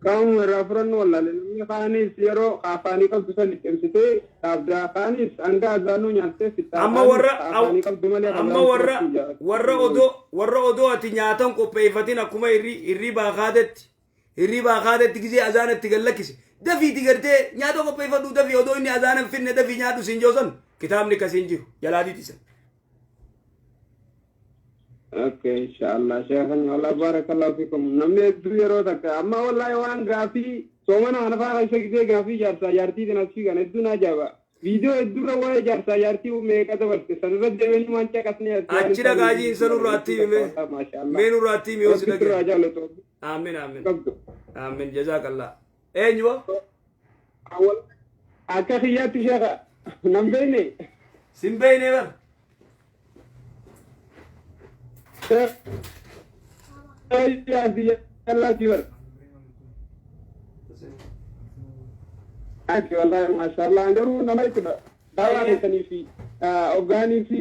Qaamuma irraa fudhannu wallaale. Namni kaanis yeroo afaanii qabdu san liqimsitee dhaabdaa, kaanis hanga azaanuu nyaattee fixxaa. Amma warra afaanii qabdu malee amma warra odoo ati nyaatan qopheeffatin akkuma hirribaa kaatetti, hirribaa kaatetti gisee azaana itti gallakkise dafiiti gartee nyaata qopheeffadhu, dafii odoo inni azaana hin finne dafii nyaadhu siin joosan, kitaabni akkasii hin jiru, jalaa didisan. Okay, inshallah. Sheekhan, wallah, barakallahu fikum. Namni hedduu yeroo takka amma wallahi waan gaafii soomana kana faa keessa gisee gaafii jaarsaa jaartiitiin as fiigan hedduu na ajaa'iba. Viidiyoo hedduurra waa'ee jaarsaa jaartii meeqa dabarte sanirra deebiin waan caqasnee as. Achi dhagaajiin isa nurraatti hime. Mee nurraatti hime yoo si Rabbi sirraa dhagaye. jaalatu. Aamin, aamin. Qabdu. Aamin, jazaakallah. Eenyu? Akka kiyyaatti sheekha nan beekne. Sin beeyne bar. Sheekha jaartii bar. Ati wallahi mashallah garuu nama jechuudha. Daawaa keessanii fi hoggaanii fi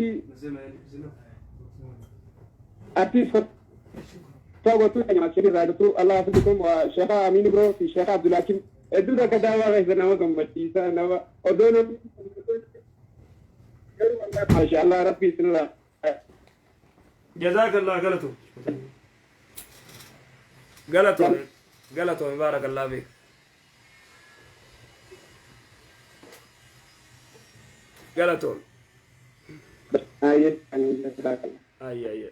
atis fatwa gochuu keenya irraa jirtu Allah hafizukum wa Sheekha Amin Ibro fi Sheekha Abdulhakim hedduu takka daawaa keessa nama gammachiisa, nama odoo namni garuu wallahi mashallah Rabbi isinirraa. Jazaakallah, galatu. Galatoome, galatoome, baarakallah fiik. Galatoome. Ayyee, jazakallah. Ayya, ayya.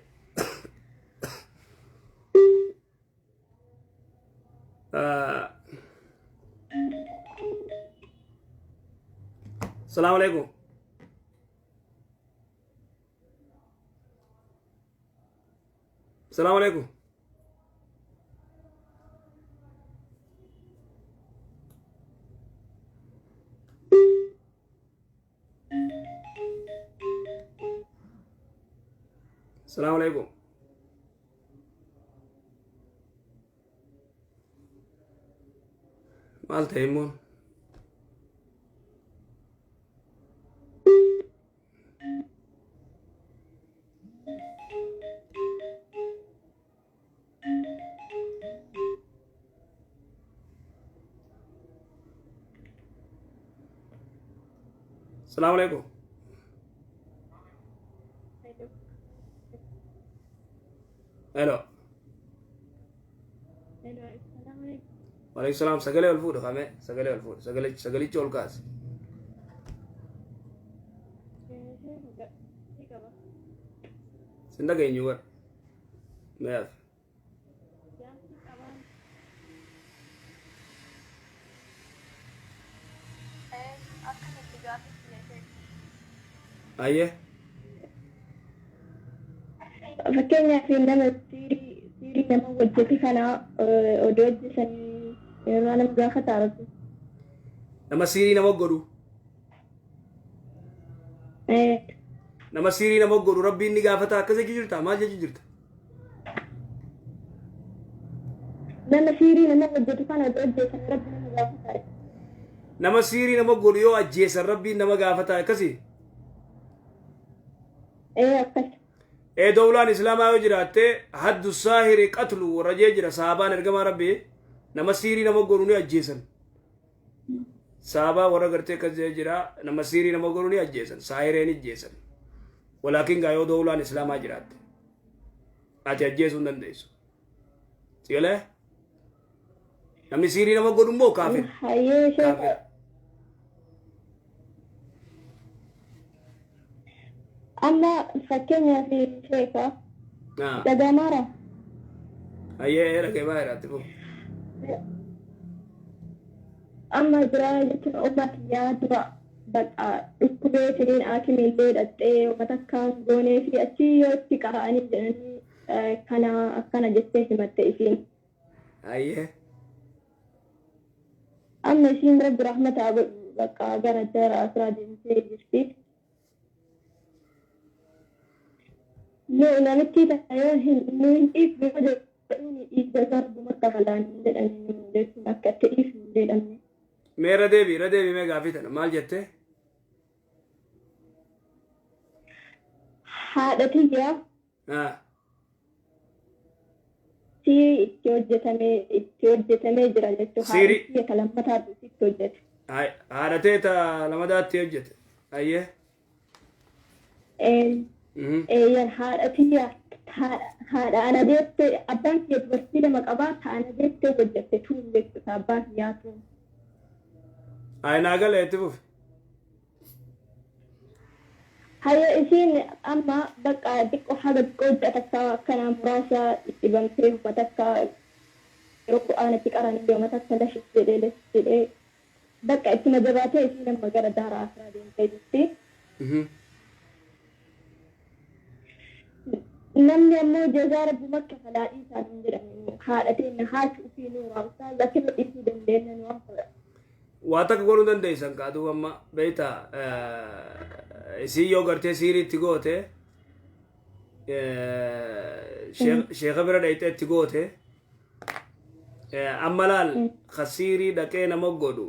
Assalamu alaikum. Assalamu alaikum. Assalamu alaikum. Maal ta'e immoo? Salaamu alaikum. Hello. Waalaikum salaam. Sagalee ol fuudhu kame. Sagalee ol fuudhu. Sagalee sagalicha ol kaasi. Sin dhageenyu bara. Meef. Ayyee. Fakkeenyaaf nama siirii nama hojjete kana odoo hojjetanii irraa nama gaafata rabbi. Nama siirii nama godhu. Nama siirii nama godhu rabbiin ni gaafata akkas jechuu jirta maal jechuu jirta? Nama siirii nama hojjetu kana odoo hojjetan rabbi nama gaafata. Nama siirii nama godhu yoo ajjeesan rabbiin nama gaafata akkasii? Ee akkas. Ee dowlaan islaamaa yoo jiraatte haddu saahiri qatlu warra jee jira sahabaan ergamaa rabbii nama siirii nama godhu ni ajjeesan. Sahabaa warra gartee akkas jee jira nama siirii nama godhu ni ajjeesan saahiree ni ajjeesan. Walaakin gaa yoo dowlaan islaamaa jiraatte ati ajjeesuu hin dandeessu. Sigalee namni siirii nama godhu immoo kaafir. Hayyee Kaafir. sheekha. Amma fakkeenyaaf sheeka dhagamaara. Hayyee dhagee baay'ee irratti fufu. Amma jira jechuun umma kiyyaa dura baqa dhukkubee finiin haakimiillee dhaqxee uummata akkaan goonee fi achii yoo itti qara'anii jedhanii kana akkana jettee himatte isiin. Hayyee. Amma isiin rabbi rahmata haa godhu bakka gara jara asiraa deemtee jirti. Nu namitti tana yoo hin nu hin dhiifnu yoo jedhuun dhiigga isaa rabbuma kafalaan jedhanii nu jechuun akka itti dhiifnu hin jedhamne. Mee irra deebi irra deebi mee gaafii tana maal jette? Haadha tiyya Siirii itti hojjetamee itti hojjetamee jira jechuudha. Siirii. Haadha tiyya ta lammataatu itti hojjete. Haadha tee ta lamadaatti hojjete. Ayyee. Eeyyan haadha tiyya haadha ana deette abbaan kiyya dubartii lama qabaa ta ana deette hojjette tuun jechuudha abbaan kiyyaa tuun. Ayi naa gala itti fufi. Haya isiin amma bakka xiqqoo haga xiqqoo ji'a takka akkana muraasa dhibamtee homa takka yeroo qur'aana itti qaranii homa takka lash jedhee lash jedhee bakka ittuma jabaatee isiin amma gara daara akiraa deemtee jirti. Namni ammoo jazaa rabbuma kafalaa dhiisaa nuun jedhani haadha teenna haati ufii nuuraa ustaaz akkamitti dhiisuu dandeenna nu amma Waa takka godhuu dandeessan kaa duuba amma beektaa isiin yoo gartee siirii itti goote sheeka bira dhayxee itti goote amma laal ka siirii dhaqee nama godhu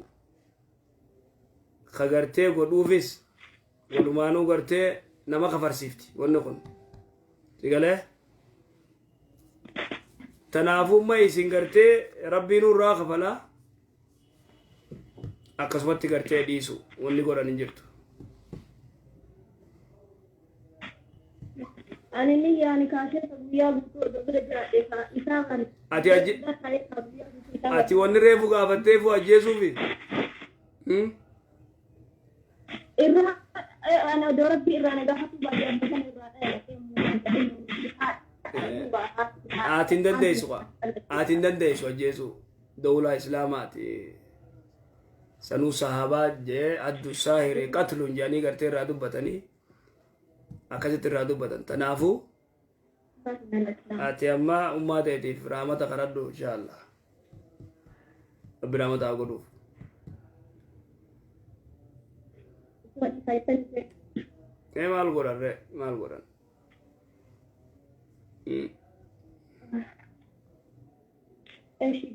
ka gartee godhuufis walumaanuu gartee nama kafarsiifti wanni kun si galee tanaafuu amma isin gartee rabbiin irraa kafalaa akkasumatti gartee dhiisu wanni godhan hin jirtu. Ani ni yaani kaasee guyyaa guutuu odoo bira jiraadhe isaa kan Ati ati wanni reefu gaafatteefu ajjeesuufi. Irraa ana odoo rabbi irraa na gaafatu baay'ee amma sana irraa dhaya Ati hin dandeessu kaa. Ati hin dandeessu ajjeesuu. Dawlaa Islaamaati. Sanuu sahabaa jee addu saahiri qatlun jedhanii gartee irraa dubbatanii akkasitti irraa dubbatan. Tanaafuu ati amma ummaa teetiif rahmata kadhadhu inshaallah. Rabbi rahmata haa godhuuf. Ee maal godhan ree maal godhan.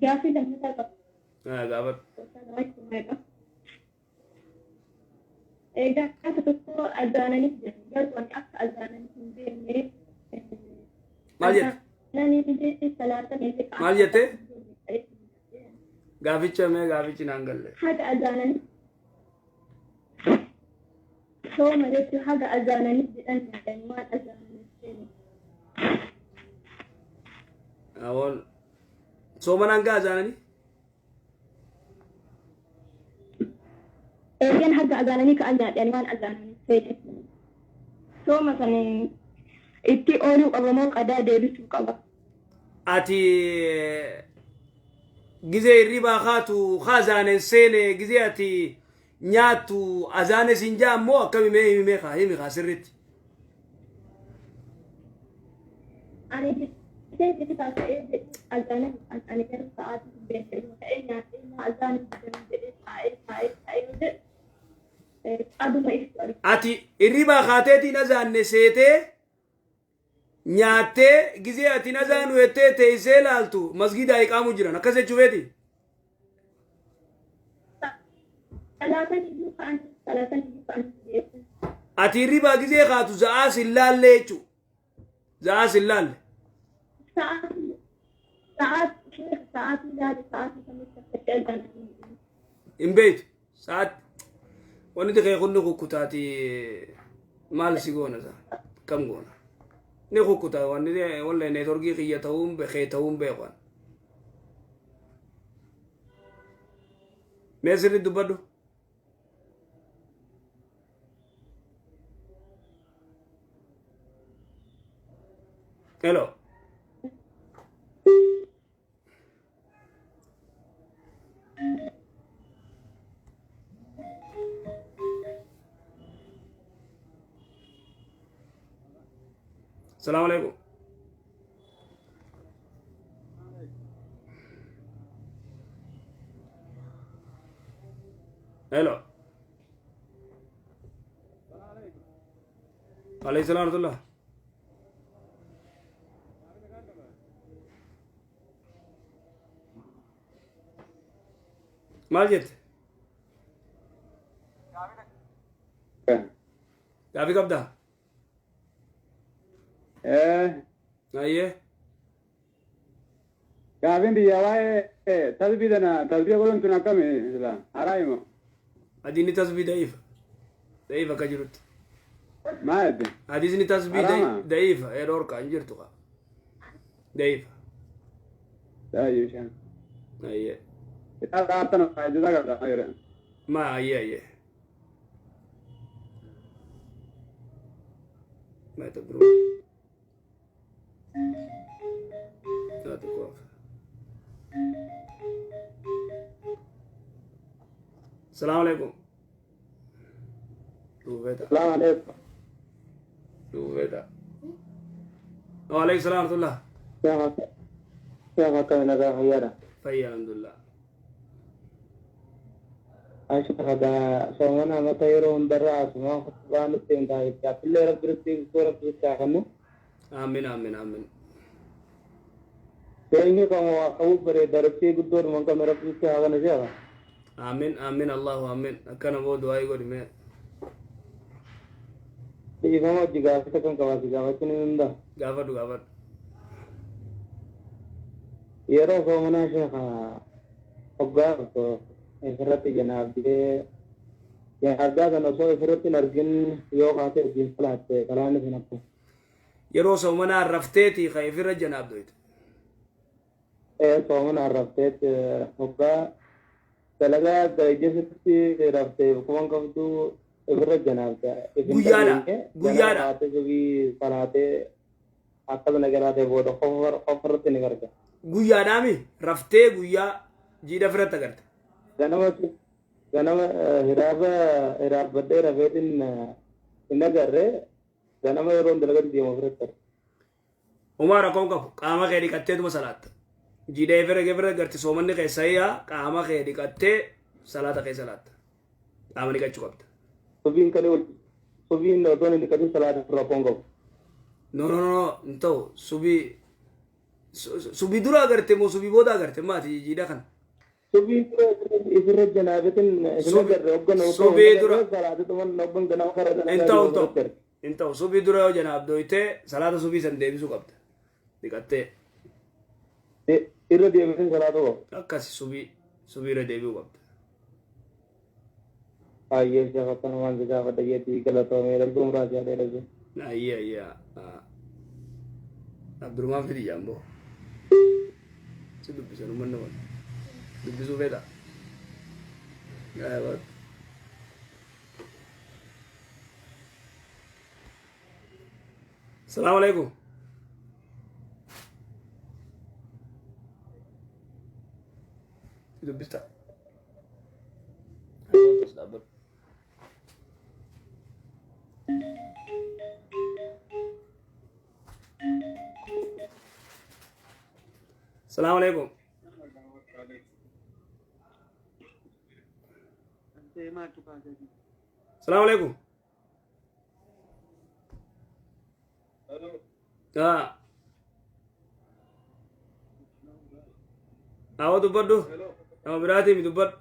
Gaafii lammataa qaba. Gaafadhu. Gaafa tokko azaananii jiran garuu ani akka azaananii hin beekne. Maal jette? Azaananii salaatanii. Maal jette? Gaaficha mee gaafichi naan galle. Haga azaananii sooma jechuun haga azaananii jedhan nyaatan waan azaananii seenu. Awoon soomanaan gaa azaananii? Eeyyaan haga azaananii ka'an nyaadhan waan azaananii seenu. Sooma sana itti ooluu qaba moo qadaa deebisuu qaba? Ati gizee hirribaa kaatu azaaneen seene, gizee ati nyaattu azaane siin jaa ammoo akkami? Mee himi, mee kaa himi kaa sirriitti. Ani gisee hirribaa ka'ee azaanan ani garuu sa'aatii hin beekne ka'ee nyaadhee azaanan jedhee taa'ee taa'ee taa'ee yoo jedhu aduma ibsu arga. Ati hirribaa kaateetiin azaanne seetee nyaattee, gizee ati azaanu jettee teessee laaltu masgiidaa iqaamu jiran, akkas jechuu feeti? Salaatan iyyuu ka'an, salaatan iyyuu ka'an. Ati hirribaa gizee kaatu za'aa sin laallee jechuu, za'aa sin laalle. Sa'aatii sa'aatii sa'aatii laale, sa'aatii kamitti akka azaanan. Hin beeytu sa'aat wanni xiqqee kun ni kukkutaati. Maal si goona sa kam goona? Ni kukkuta wanni walla networkii kiyya ta'uun kee ta'uun beeku. Mee sirri dubbadhu. Hello. السلام عليكم. Hello. عليه السلام ورحمة الله. Maal jette? Gaafii qabdaa? Ayyee. Gaafiin biyya waa'ee tasbii tana, tasbii godhuun tun akkami sila haraayimo? Hadiisni tasbii da'iifa. Da'iifa akka jirutti. Maa jette? Hadiisni tasbii Haraama? da'iifa. Ee, dhorka hin jirtu kaa. Da'iifa. Daayyuu ishaan. Ayyee. Isaa dhaabtan faayidaa qabda jedhan. Ma ayyee ayyee. Ma ta bro. Taatu qofa. السلام عليكم. Duubeta. السلام عليكم. Duubeta. وعليكم السلام ورحمة الله. Sheekh, akkami, nagaa fayyaadha? Fayya, الحمد لله. Sheekh, soomana mata yeroo hundarra asuma khutbaa nutti hin taa'e. Illee rabbi nutti guddoo rabbi nutti haa kennu. آمين آمين آمين. Sheekni kan waa qabu bareeda, rabbii guddoo dhuman qabne rabbi nutti haa kennu, sheekh. آمين آمين الله آمين. Akkana boo du'aa godhi mee. Dhiifama hojii gaafata kan qabaate gaafachuun ni danda'a? Gaafadhu, gaafadhu. Yeroo soomanaa, sheekh, hoggaa tokko ifirratti janaabdee janaabdaa sana osoo ifirratti hin argin yoo kaate wajjin salaatte, kalaanni sun akka? Yeroo soomanaa rafteeti ka ifirra janaabdoyte? Ee, soomana rafteet hoggaa dalagaa darajjasitti raftee kuman qabdu ifirra janaabda. Guyyaadha, guyyaadha. Kaatee subii salaatee akkasuma galaatee booda qofarratti ni garga. Guyyaadhaami raftee guyyaa jiidha firatti agarte? Ganama ganama hiraaba hiraabbadhee rafeetiin hin agarre, ganama yeroo dalagatti deemu ofirratti arga. Homaa rakkoon qabu, qaama kee dhiqatteetuma salaatta. Jiidha ifirra ifirra garte, soomanni keessayyaa qaama kee dhiqattee salaata kee salaatta. Qaama dhiqachuu qabda. Subiin kan subiin otoo hin dhiqatin salaata rakkoon qabu? No, no, no, hin ta'u. Subii dura agarte moo subii booda agarte maati jiidha kana? Subii dura ifirra janaabetin isin agarre hoggan Subii dura salaatituman hoggan ganama kara hin ta'u, hin ta'u, hin ta'u. Subii dura yoo janaabdooyte salaata subii san deebisuu qabda dhiqattee. Irra deebisin salaata qaba. Akkasi, subii irra deebi'uu qabda. Ayyee sheekh, akkanumaan si gaafadha jeetii galatoomee dhaltuu muraasa yaadee dhaltuu. Ayyee, ayyee, Abdurumaan fidi jaamboo si dubbisan ummanni kun dubbisuu fedha. Salaamu alaikum. Si dubbista. Dhaabbadhu. Salaamu alaikum. Salaamu alaikum. Ah. Awa, dubbadhu. Nama biraatii dubbadhu.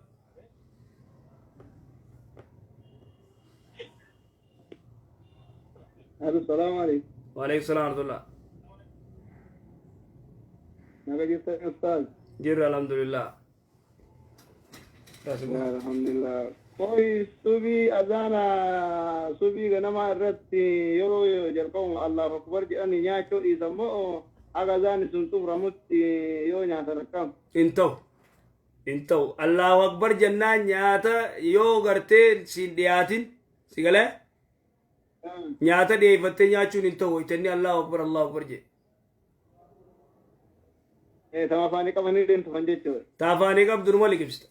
Alo, salaamu alaikum. Waalaikum salaam warahmatullah. Naga jirtan, ustaaz? Jirra, alhamdulillah. Alhamdulillah. Qoy, subii azaana subii ganama irratti yeroo jalqabu Allahu akbar jedhanii nyaachuu dhiisan moo haga azaanni sun xumuramutti yoo nyaatan akkam? Hin ta'u. Hin ta'u. Allahu akbar jennaan nyaata yoo gartee siin dhiyaatin, si galee, nyaata dhiyeeffattee nyaachuun hin ta'u. Waytanni Allahu akbar, Allahu akbar jedhe. Tama afaanii qabanii deemtufan jechuudha. Taafaanii qabdu numa liqimsita.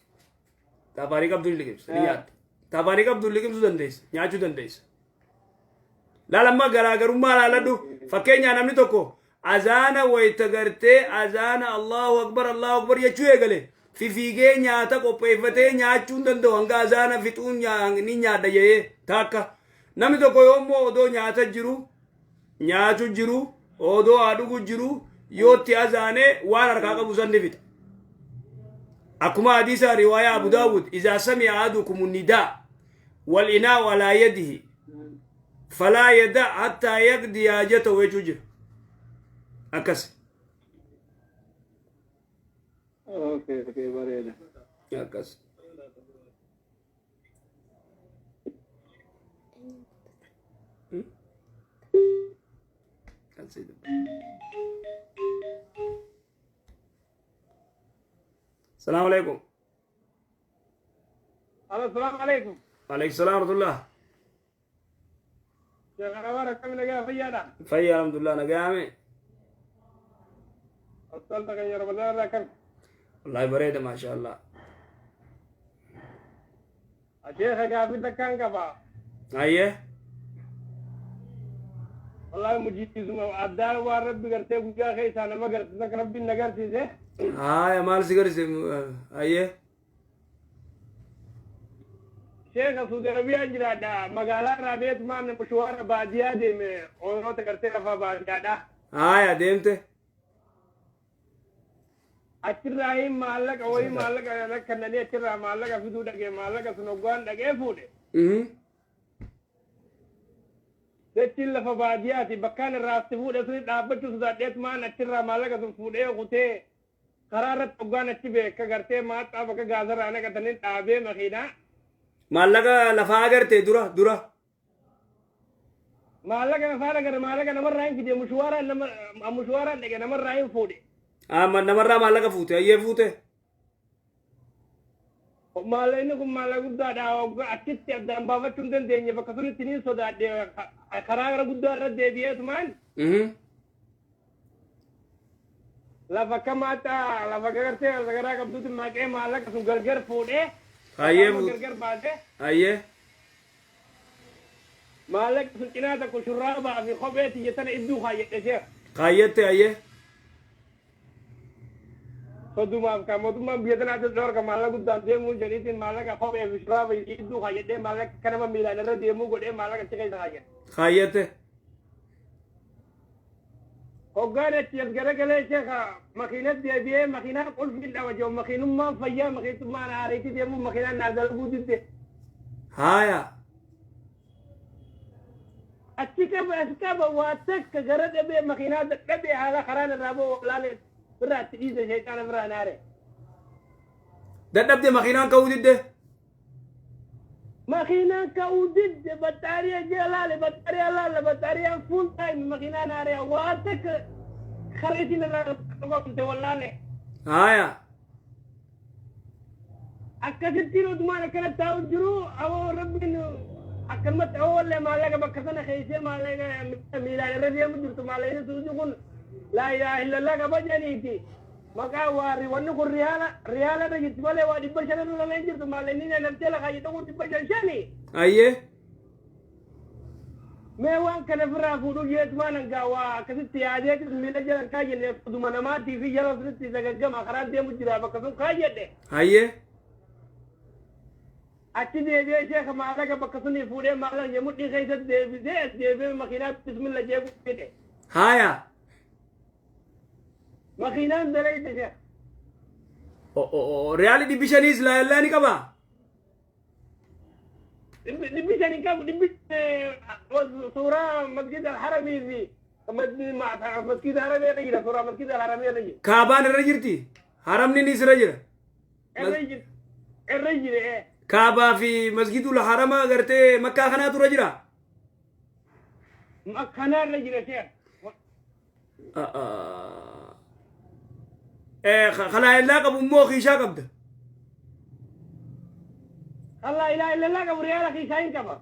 Taafaanii qabdu ni liqimsita. Ni nyaatta. Taafaanii qabdu liqimsuu dandeessa. Nyaachuu dandeessa. Laala, amma garaagarummaa laaladhu. Fakkeenyaa namni tokko azaana wayita gartee azaana Allahu akbar, Allahu akbar jechuu eegale fifiigee nyaata qopheeffatee nyaachuu hin danda'u hanga azaana fixuun ni nyaadha jedhee taakka. Namni tokko yoommoo odoo nyaata jiru, nyaachuu jiru, odoo haa dhugu jiru, yoo itti azaane waan harkaa qabu san ni fixa. Akkuma hadiisa riwaayaa Abu Daawud, إذا سمع أحدكم النداء والإناء على يده فلا يدع حتى يقضي حاجته jechuu jira. Akkas. Okay, bareeda. Akkas. Kan si السلام عليكم. السلام عليكم. وعليكم السلام ورحمة الله. Sheekh Anwar, akkam, nagaa fayyaadha? Fayya, alhamdulillah, nagaame. Asxalta kan yeroo bal'aa irraa akkam? والله bareeda, ما شاء الله. Sheekha, gaafii takkaan qaba. Ayyee. Wallahi mujiizuma addaan waan rabbi gartee guyyaa keessaa nama garsiise akka rabbiin na garsiise. Haya, maal si garsiise? Ayyee. Sheekha, Saudi Arabiyaan jiraadha. Magaalaa irraa beetumaan mushuwaara baadiyyaa deeme, ooyiroota gartee lafa baadiyyaadha. Haya, deemte. Achirraa hin maallaqa wayii maallaqa kennanii achirraa maallaqa fiduu dhaqee, maallaqa sun hoggaan dhaqee fuudhe. Jechiin lafa baadiyyaati, bakkaan irraa si fuudhe suni dhaabbachuu sodaadheetumaan achirraa maallaqa sun fuudhee kutee karaa irratti hoggaan achi beeka gartee maaxaa bakka gaazarraa naqatanii dhaabee makiinaa. Maallaqa lafaa agartee dura dura? Maallaqa lafaa agarre, maallaqa namarraa hin fide, mushuwaaraan nama mushuwaaraan dhaqe, namarraa hin fuudhe. Namarraa maallaqa fuute, ayyee, fuute. Maallaqni kun maallaqa guddaadha. Achitti addaan baafachuu hin dandeenye, bakka sunitti niin sodaadhe, karaa gara guddaa irra deebi'eetumaan lafa kamaata lafa gartee garaa qabduutti maqee maallaqa sun gargar fuudhee Ayyee fuute. Gargar baasee Ayyee. Maallaqa sun cinaa tokko shurraabaa fi kophee tiyya tana idduu kaayyadhe, sheekh. Kaayyette, ayyee. Sodumaaf kan mootummaan biyya tanaatti dhorka maallaqa guddaan deemuu jedhiitiin maallaqa kophee fi shurraaba idduu kaayyadhee, maallaqa akka nama miilaan irra deemuu godhee maallaqa achi keessa kaayyadhe. Kaayyette. Hoggaan achi as garagalee sheekha makiinatti deebi'ee makiinaa qulfiin dhaba jiru, makiinummaan fayyaa makiintummaan haariitti deemuu makiinaan naa dalaguu didde. Haaya. Achi qaba, as qaba, waa takka gara dhabee, makiinaa dadhabee, haala karaan irraa ba'u wallaalee birraa itti dhiise, sheexaana birraa naare. Dadhabde, makiinaan ka'uu didde. Makiinaan ka'uu didde, baxxaariyaa jee laale, baxxaariyaa laalla, baxxaariyaan full time makiinaa naare, waa takka karaa isin irraa qabamte wallaalee. Haaya. Akkasittiin odumaan akkana taa'u jiru, awoo rabbiin akkanumatti awwallee maallaqa bakka sana keessee maallaqa miilaan irra deemu jirtu, maallaqni suuti kun laa ilaaha illallah qaba jedhaniiti. Maqaa waarri wanni kun riyaala riyaala irra jirti malee waa 500 irra lalee jirtu, maallaqni namtee lafaa jedhu kun 505. Ayyee. Mee waan kana ofirraa fuudhuu jeetumaan hangaa waa akkasitti yaadeetis miila jalan kaayyanne, oduma namaatii fi yeroo sunitti sagaggama karaan deemu jira bakka sun kaayyadhe. Ayyee. Achi deebi'ee sheeka maallaqa bakka sunii fuudhee maallaqa mudhii keessatti deebisee as deebi'ee makiinaa bismilla jee jedhe. Haaya. Makiinaan dalayte, sheeka. Riyaali 500s laayallaa ni qabaa? 500 hin qabu, dhibbi suuraa masjid al-haramii fi masjid haramii irra jira, suuraa masjid al-haramii irra jira. Kaabaan irra jirti. Haramni nis irra jira. Irra jira. Irra jira. Kaabaa fi masjidul harama gartee Makkaa kanaatu irra jira. Kanaa irra jira, sheeka. Kalaayellaa qabu immoo kiishaa qabda. Allah ilaaha illallah qabu riyaala kiishaa hin qaba.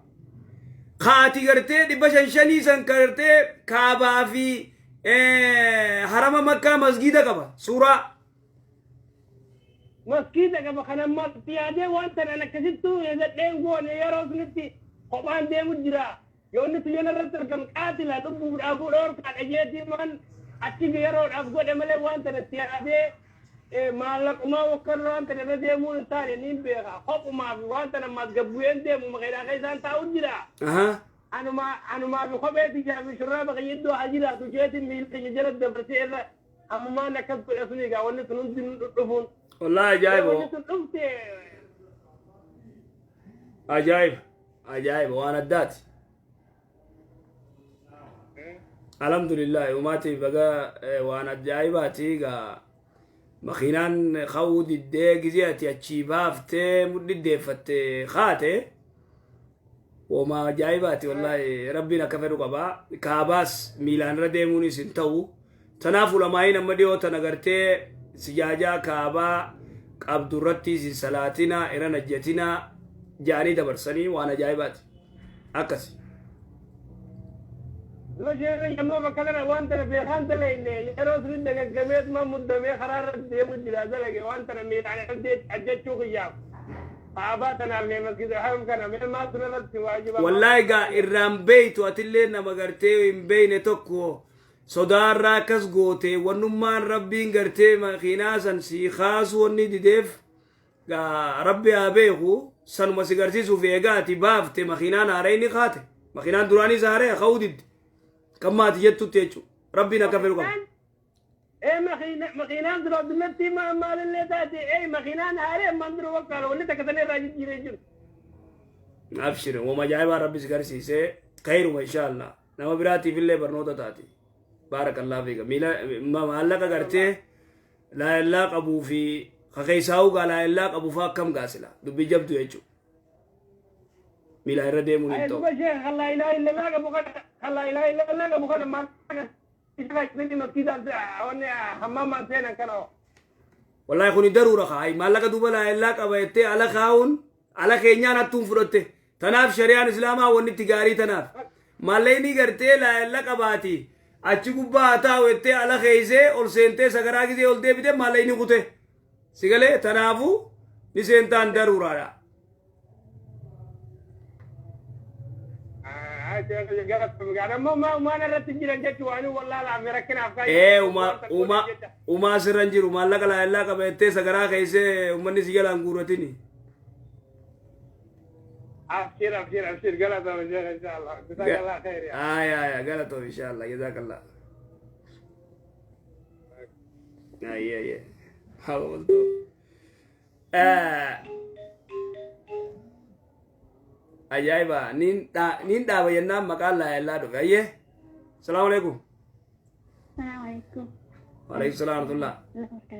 Kaati gartee 500 san gartee kaabaa fi harama Makkaa masgiida qaba suuraa. Maskiida qaba. Kan amma itti yaadee waan tanaan akkasittu dadheen goone, yeroo sunitti kophaan deemu jira. Yoo inni tuyyana irratti argamu qaatila lubbuudhaaf dhoorkaadha jeetii waan achi yeroodhaaf godhe malee, waan tana itti yaadee maallaqumaa wakkan waan tana irra deemuun hin taane niin beeka. Kophumaaf waan tana ammaas gabbu'een deemu makiinaa keessaan taa'u jira. Anuma anumaa fi kophee tiyyaa fi shurraaba kiyya iddoo haa jiraatu jeetiin miila kiyya jala dabarsee irra ammumaan akkas godhe suni egaa wanni sun hundi dhufuun. Wallaahi ajaa'iba. Wanni sun dhufte. Ajaa'iba. Ajaa'iba, waan addaati. Alhamdulillah, umaati baga waan ajaa'ibaati egaa makiinaan ka'uu diddee gizee ati achii baaftee mudhiddeeffatte kaate woma ajaa'ibaati. Wallaahi rabbiin akka fedhu qaba. Kaabaas miilaan irra deemuunis hin ta'u. Tanaaf ulamaa'iin amma dhiyoo tana gartee sijaajaa kaabaa qabdu irratti hin salaatina, irra najjatina jaanii dabarsanii, waan ajaa'ibaati akkasi. Dura sheekha ammoo bakka kana waan tana beekaan daleyne, yeroo suni dagaggameetuma muddamee karaa irra deemu jira dalage, waan tana miilaan ajjechuu kiyyaaf. Kaabaa tanaaf mee masjida haram kana mee maal sun irratti waajiba? Wallaahi gaa irraan beeytu, atillee nama gartee hin beeyne tokko sodaarraa akkas goote, wannummaan rabbiin gartee makiinaa san sii kaasu wanni dideef gaa rabbi haa beeku, sanuma si garsiisuuf. Eegaa ati baafte makiinaan haaree inni kaate, makiinaan duraanis haaree ka'uu didde kan maati jettutti jechuudha. Rabbiin akka fedhu qaba. Ee, makiinaan dura dullatti maalillee taate, ee makiinaan haaree ammaan dura wakkaala wanni takka sana irraa jijjiiree jiru. Abshir, wama ajaa'ibaa rabbi si garsiisee, khayruma insha Allah. Nama biraatiif illee barnoota taati. Baarakallah fiika. Miila maallaqa gartee laayellaa qabuu fi kakeessaa'uu gaa laayellaa qabu faa akkam gaasila dubbii jabdu jechuudha. Miila irra deemuun hin ta'u. Duba sheekha kan laa ilaaha illallah qabu kana, kan laa ilaaha illallah qabu kana maallaqa isa maskiidaan wanni hammaamaan seenan kana. Wallaahi kuni daruura kaa maallaqa duuba laayellaa qaba jettee ala kaa'uun ala keenyaan hattuun fudhatte. Tanaaf shari'aan islaamaa wanni itti gaarii tanaaf. Maallaqni gartee laayella qabaati. Achi gubbaa haa taa'u jettee ala keeysee ol seentee sagaraa gisee ol deebite maallaqni kute. Si galee? Tanaafuu ni seentaan daruuraadha. Ammoo maan irratti jiran jechuun waan wallaalaaf rakkinaaf. Ee, uma umaa sirra hin jiru, maallaqa laayellaa qaba jettee sagaraa keeysee uummanni si jalaan guuratini. Abshir, abshir, abshir, galatoom sheekh, inshallah. Jazakallah khair. Aya, aya, galatoom inshallah, jazakallah. Ayyee ayyee. Haa qofaltoo. Ajaa'iba niin dhaaba jennaan maqaan laayallaa dhufe. Ayyee. Salaamu alaikum. Salaamu alaikum. Waalaikum salaam warahmatullah.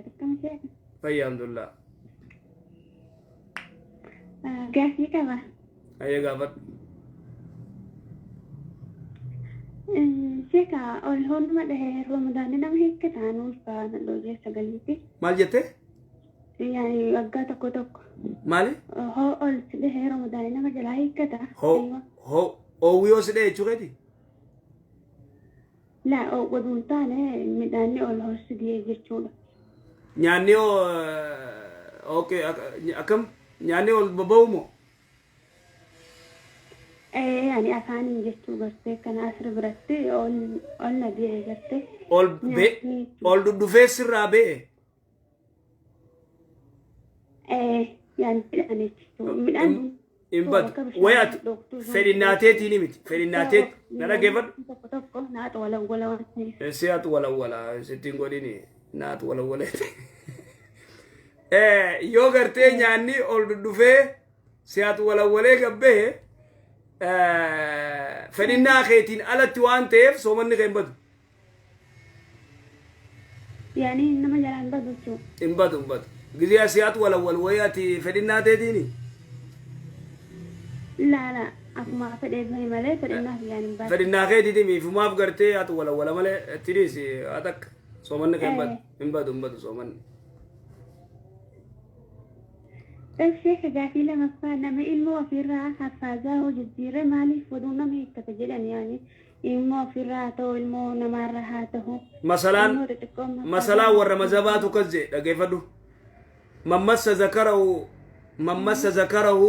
Akkam ishee? Fayyaa alhamdulillah. Gaaffii qaba. Ayyee, gaafadhu. Sheeka, ol hoonuma dhahee Ramadaanni nama hiikkataan ulfaa nadhoo ji'a 9tti. Maal jettee? Yaani waggaa tokko tokko. Maali? Hoo ol si dhahee Ramadaanni nama jalaa hiikkata. Hoo hoo oowwii yoo si dhahee jechuu keeti? Laa, oowwaduu hin taane, midhaanni ol horsi gahee jechuudha. Nyaanni hoo, okay, akkam nyaanni ol babba'u moo? Ee, ani afaaniin jechuu gartee kana asirra biratti ol ol na gahee gartee. Ol be ol dhudhufee sirraa ba'e. Ee, yaani midhaan jechuudha. Midhaan Hin badu. Wayi ati fedhinnaateetiin miti. Fedhinnaateet na dhaggeeffadhu. Tokko tokko naatu walawwala waan ta'eef. Si atu walawwala sittiin godhini naatu walawwaleeti. Yoo gartee nyaanni ol dhudhufee si atu walawwalee gabbee fedhinnaa keetiin alatti waan ta'eef soomanni kee hin badu. Yaani nama jalaan badu jechuudha. Hin badu, hin badu. Gizee si atu walawwal wayii ati fedhinnaa teetiini. Laala, akkuma fedhee bahe malee fedhinnaaf yaan hin baatu. Fedhinnaa keetiiti miifumaaf gartee atu walawwala malee itti dhiisi, haa takka soomanni kee hin badu. Hin badu, hin badu soomanni. Sheeka, gaafii lamaffaa, nama ilmoo ofirraa hafaazaa hoo jijjiirre maaliif oduu nama hiikkata jedhan, yaani ilmoo ofirraa haa ta'u, ilmoo namaarraa haa ta'u. Masalaan Ilmoo xixiqqoo hafaazaa masalaan warra mazabaatu kas jee, dhaggeeffadhu. من مس ذكره، من مس ذكره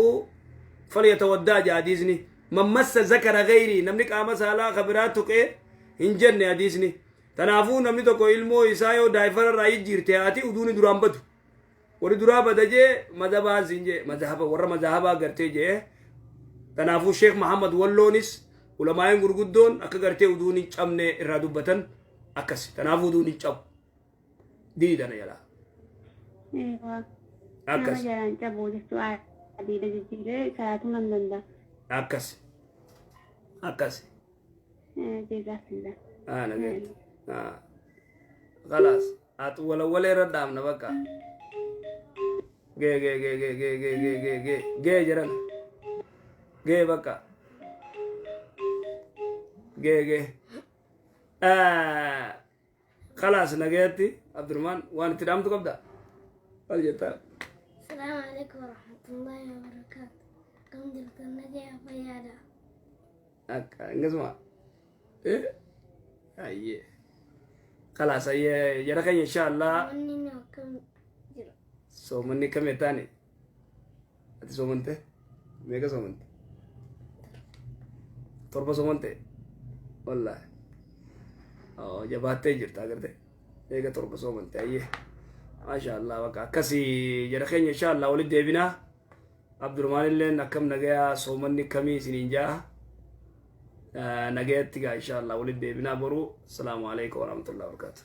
فليتوضأ jaa hadiisni. من مس ذكر غيره, namni qaama saalaa ka biraa tuqee hin jenne hadiisni. Tanaafuu namni tokko ilmoo isaa yoo diaper irraa jijjiirte haati uduuni duraan badu. Warri duraa bada jee mazhabaan siin jee, mazhaba warra mazhabaa gartee jee. Kanaafuu Sheekh Muhammad Walloonis ulamaa'in gurguddoon akka gartee uduun hin cabne irraa dubbatan akkas. Kanaafuu uduun hin cabu. Diidana jalaa. Eewwa. Nama Akkas. jalaan cabuu jechuu adiidha, jijjiiree salaatuu nan danda'a. Akkas. Akkas. Jazaakillah. Ah, nageetti. Ah. خلاص. Ati walawwalee irra dhaabna bakka. Gee gee gee gee gee gee gee gee gee gee jedhan. Gee bakka. Gee gee. Ah. خلاص, nageetti. Abdurrahman, waan itti dhaamtu qabda? Maal jettaa? السلام عليكم ورحمة الله وبركاته. Akkam jirtan? Nagaya, fayyaadha? Akka akkasuma. Eh? Ayyee. خلاص, ayyee, jara keenya, inshallah. Wanni nu akkam jiru? Soomanni kam taane? Ati soomante? Meeqa soomante? 7 soomante? Wallaahi. Oo, jabaattee jirta agarte. Eega 7 soomante, ayyee. Maasha Allah, bakka akkasii jara keenya, inshallah walitti deebinaa. Abdurrahmaan illeen akkam nagayaa, soomanni kamii isiniin jaa. Nagayatti gaa, inshallah walitti deebinaa boruu. Asalaamu alaikum warahmatullahi wabarakatuh.